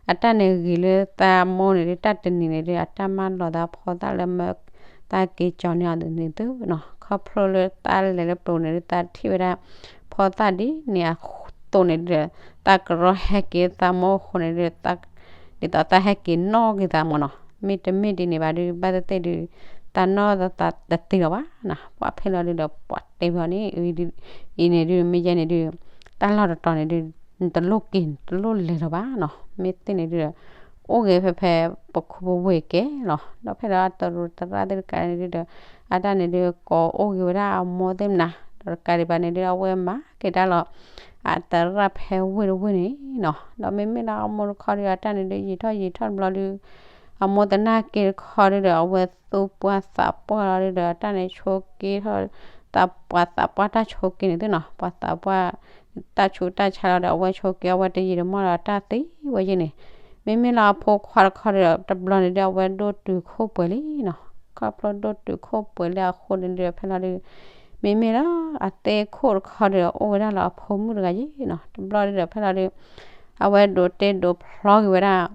အတၢ်န့ၣ်ဂ့ၤလၢသးမိၢ်န့ၣ်ဒီး တၢ်တနံၤန့ၣ်ဒီး အတၢ်မၢလီၤသးဖီသၣ်လၢမၢ သးက့ၤကၠီၤန့ၢ်အီၤန့ၣ်သုနီၤ, ခီဖျိလၢသးလဲၤလၢပျုၤန့ၣ်ဒီး သးထံၣ်ဝဲဒၣ် ဖီသၣ်ဒ်န့ၣ်အသိးန့ၣ်ဒီး သးကရီဟဲက့ၤသးမိၢ်အဃိန့ၣ်ဒီး ဒ်သိးသးဟဲက့ၤနီၣ်က့ၤသးမ့ၢ်နီၤ, မ့တမ့ၢ်ဒ်န့ၣ်ဘၣ်ဒီး ဘၣ်သ့ၣ်သ့ၣ်ဒီး သးနီၣ်သးတသ့လီၤဘၣ်နီၤ, ပှၤဖဲလီၤဒုးဒီး ပှၤတဲဖဲအီၤန့ၣ် အံၤန့ၣ်ဒုး မ့ၢ်ယဲန့ၣ်ဒုး တၢ်လီၢ်တတီၤန့ၣ်ဒုး နတလိၣ်က့ၤ နတလိၣ်လဲၤလီၤဘၣ်နီၤ, မ့ၢ်သ့ၣ်န့ၣ်ဒုးဒီး အိၣ်ဂ့ၤဖဲဖဲ ပခူပဝ့ၢ်ကဲလီၤ, ဒီးဖဲဒီးအတရူးသရၣ်သ့ၣ်တကးန့ၣ်ဒုးဒီး အတၢ်န့ၣ်ဒုး ကိးအိၣ်က့ၤဝဲဒၣ်အမိၢ်သ့ၣ်မနၤ, ဒီးတကးဒံးဘၣ်န့ၣ်ဒုး အဝဲမၤက့ၤတၢ်လီၤ အသရၣ်ဖဲဝ့ၢ်တဝ့ၢ်န့ၣ်နီၤ, ဒီးမ့မ့ၢ်လၢအမိၢ်တခီဒီး အတၢ်န့ၣ်ဒုး ယံာ်ထီၣ်ယံာ်ထီၣ်တဘျီဒုး အမိၢ်သနာ်က့တခီဒုးဒီး အဝဲသူၣ်ပှၢ်သးပှၢ်လီၤဒုးဒီး အတၢ်န့ၣ်ဆိးက့ထီၣ် သးပှၢ်သးပှၢ်တၢ်ဆိးက့န့ၣ်သုနီၤ, ပှၢ်သးပှၢ် တၢ်ဆူးတၢ်ဆါလီၤဒီး အဝဲဆိးက့ အဝဲတယံာ်တမီၢ်ဒီး တၢ်သံဝဲယဲန့ၣ်, မ့မ့ၢ်လၢအဖိခွါတခီဒီး တဘျီန့ၣ်ဒုး အဝဲဒိၣ်တုာ်ခိၣ်ပှဲၤလံနီၤ, ခီဖျိဒိၣ်တုာ်ခိၣ်ပှဲၤလံအဃိန့ၣ်ဒုး ဖဲလီၤဒုး မ့မ့ၢ်လၢအသ့ၣ်ခိၣ်တခီဒီး အိၣ်ဝဲဒၣ်လၢအဖိမုၣ်တဂၤယဲနီၤ, တဘျီဒုးဒီး ဖဲလီၤဒုး အဝဲဒိးတ့ဒိးဖျီက့ၤဝဲဒၣ်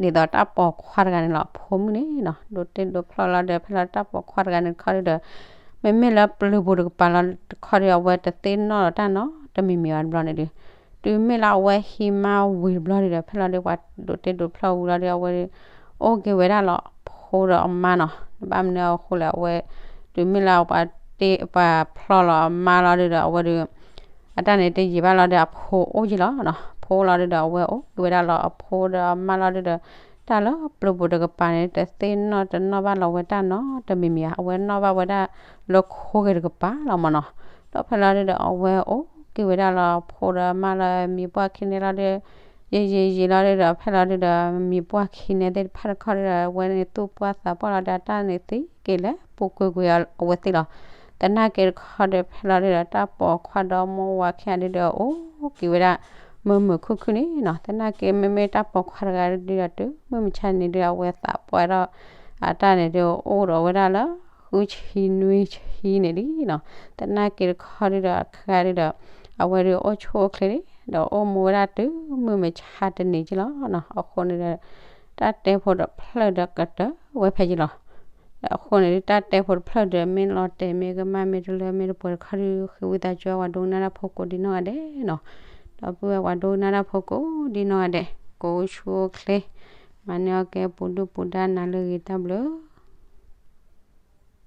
ဒ်သိးတၢ်ပိာ်ခွါတဂၤန့ၣ်လီၤ အဖိမုၣ်န့ၣ်နီၤ, ဒိးတ့ဒိးဖျီလီၤဒီး ဖဲလီၤတၢ်ပိာ်ခွါတဂၤန့ၣ်တခီဒုးဒီး မ့မ့ၢ်လၢပျုၤပူၤတကပၤလီၤတခီဒီး အဝဲတသ့ၣ်နီၣ်လီၤတၢ်နီတမံၤမံၤဘၣ်တဘျီန့ၣ်ဒုး, တုၤမ့ၢ်လၢအဝဲဟံးမါဝံၤတဘျီဒုးဒီး ဖဲလီၤဒုး ပှၤဒိးတ့ဒိးဖျီဝံၤလီၤဒီး အဝဲဒုး အိၣ်က့ၤဝဲဒၣ်လီၤအဖိဒီးအမါနီၤ, ဘၣ်မနုၤအဃိလဲၣ် အဝဲ တုၤမ့ၢ်လၢပှၤတ့ပှၤဖျီလီၤအမါလီၤဒုးဒီး အဝဲဒုး အတၢ်န့ၣ်တယံာ်ဘၣ်လီၤဒီး အဖိအိၣ်က့ၤလီၤနီၤ, ဖိလီၤဒုးဒီး အဝဲအိၣ်က့ၤဝဲဒၣ်လီၤအဖိဒီးအမါလီၤဒုးဒီး တၢ်လၢပျုၤပူၤတကပၤန့ၣ် တသ့ၣ်နီၣ်တနီၣ်ဘၣ်လီၤဝဲတၢ်နီတမံၤမံၤဧါ, အဝဲနီၣ်ဘၣ်ဝဲဒၣ်လၢခိဂ့ၤတကပၤလီၤမ့ၢ်နီၤ, ဒီးဖဲလီၤဒုးဒီး အဝဲအိၣ်က့ၤဝဲဒၣ်လီၤအဖိဒီးအမါလီၤ မံၤပှၢ်ခံန့ၣ်လီၤဒုး ယံာ်ယံာ်ယံာ်လီၤဒုးဒီး ဖဲလီၤဒုးဒီး မံၤပှၢ်ခံန့ၣ်သ့ၣ်တဖၣ်တခီဒုးဒီး အဝဲန့ၣ်သူၣ်ပှၢ်သးပှၢ်လီၤဒီး အတၢ်န့ၣ်သံက့ၤလၢပူၤကွံာ်ကွံာ်အဝဲသ့ၣ်လီၤ. သနာ်က့တခီဒီး ဖဲလီၤဒုးဒီး တၢ်ပိာ်ခွါဒီးမိၢ်ဝၤခံဂၤဒုးဒီး အိၣ်က့ၤဝဲဒၣ် မုာ်မုာ်ခုၣ်ခုၣ်န့ၣ်နီၤ, သနာ်က့မ့မ့ၢ်တၢ်ပိာ်ခွါတဂၤဒုးဒီး တုၤမုၢ်မဆါန့ၣ်ဒုး အဝဲသးပှၢ်ဒီး အတၢ်န့ၣ်ဒုးအိၣ်ဒီးဝဲဒၣ်လၢ ဃုဆံနွံဆံန့ၣ်လံနီၤ, သနာ်က့တခီဒုးဒီး အခါဒုးဒီး အဝဲဒုးအိၣ်ဆူၣ်အိၣ်ချ့လံ ဒီးအိၣ်မူဝဲဒၣ်တုၤမုၢ်မဆါတနံၤက့လီၤနီၤ, အဃိန့ၣ်ဒီး တၢ်တဲဖိတဖျၢၣ်ဒီးကတၢၢ်ဝဲဖဲက့လီၤ. အဃိန့ၣ် တၢ်တဲဖိတဖျၢၣ်ဒီး မ့ၢ်လီၤတဲာ်မ့ၢ်ကမၣ်မ့ၢ်တလၢမ့ၢ်တပှဲၤတခါဒီး ဃ့ဝံသးစူၤဝဲဒိကနၣ်တၢ်ဖိကိးဒံနီၢ်ဂၤဒဲးနီၤ. ဒီပုၢ်ဝဲၢ်ဝဲဒိကနၣ်တၢ်ဖိကိးဒံနီၢ်ဂၤဒဲး ကိးဆူၣ်အိၣ်ချ့ မၤန့ၢ်အီၣ်ကဲပူၤဒုၣ်ပူၤဒါနၤလၢအဂ့ၤ တၢ်ဘျုး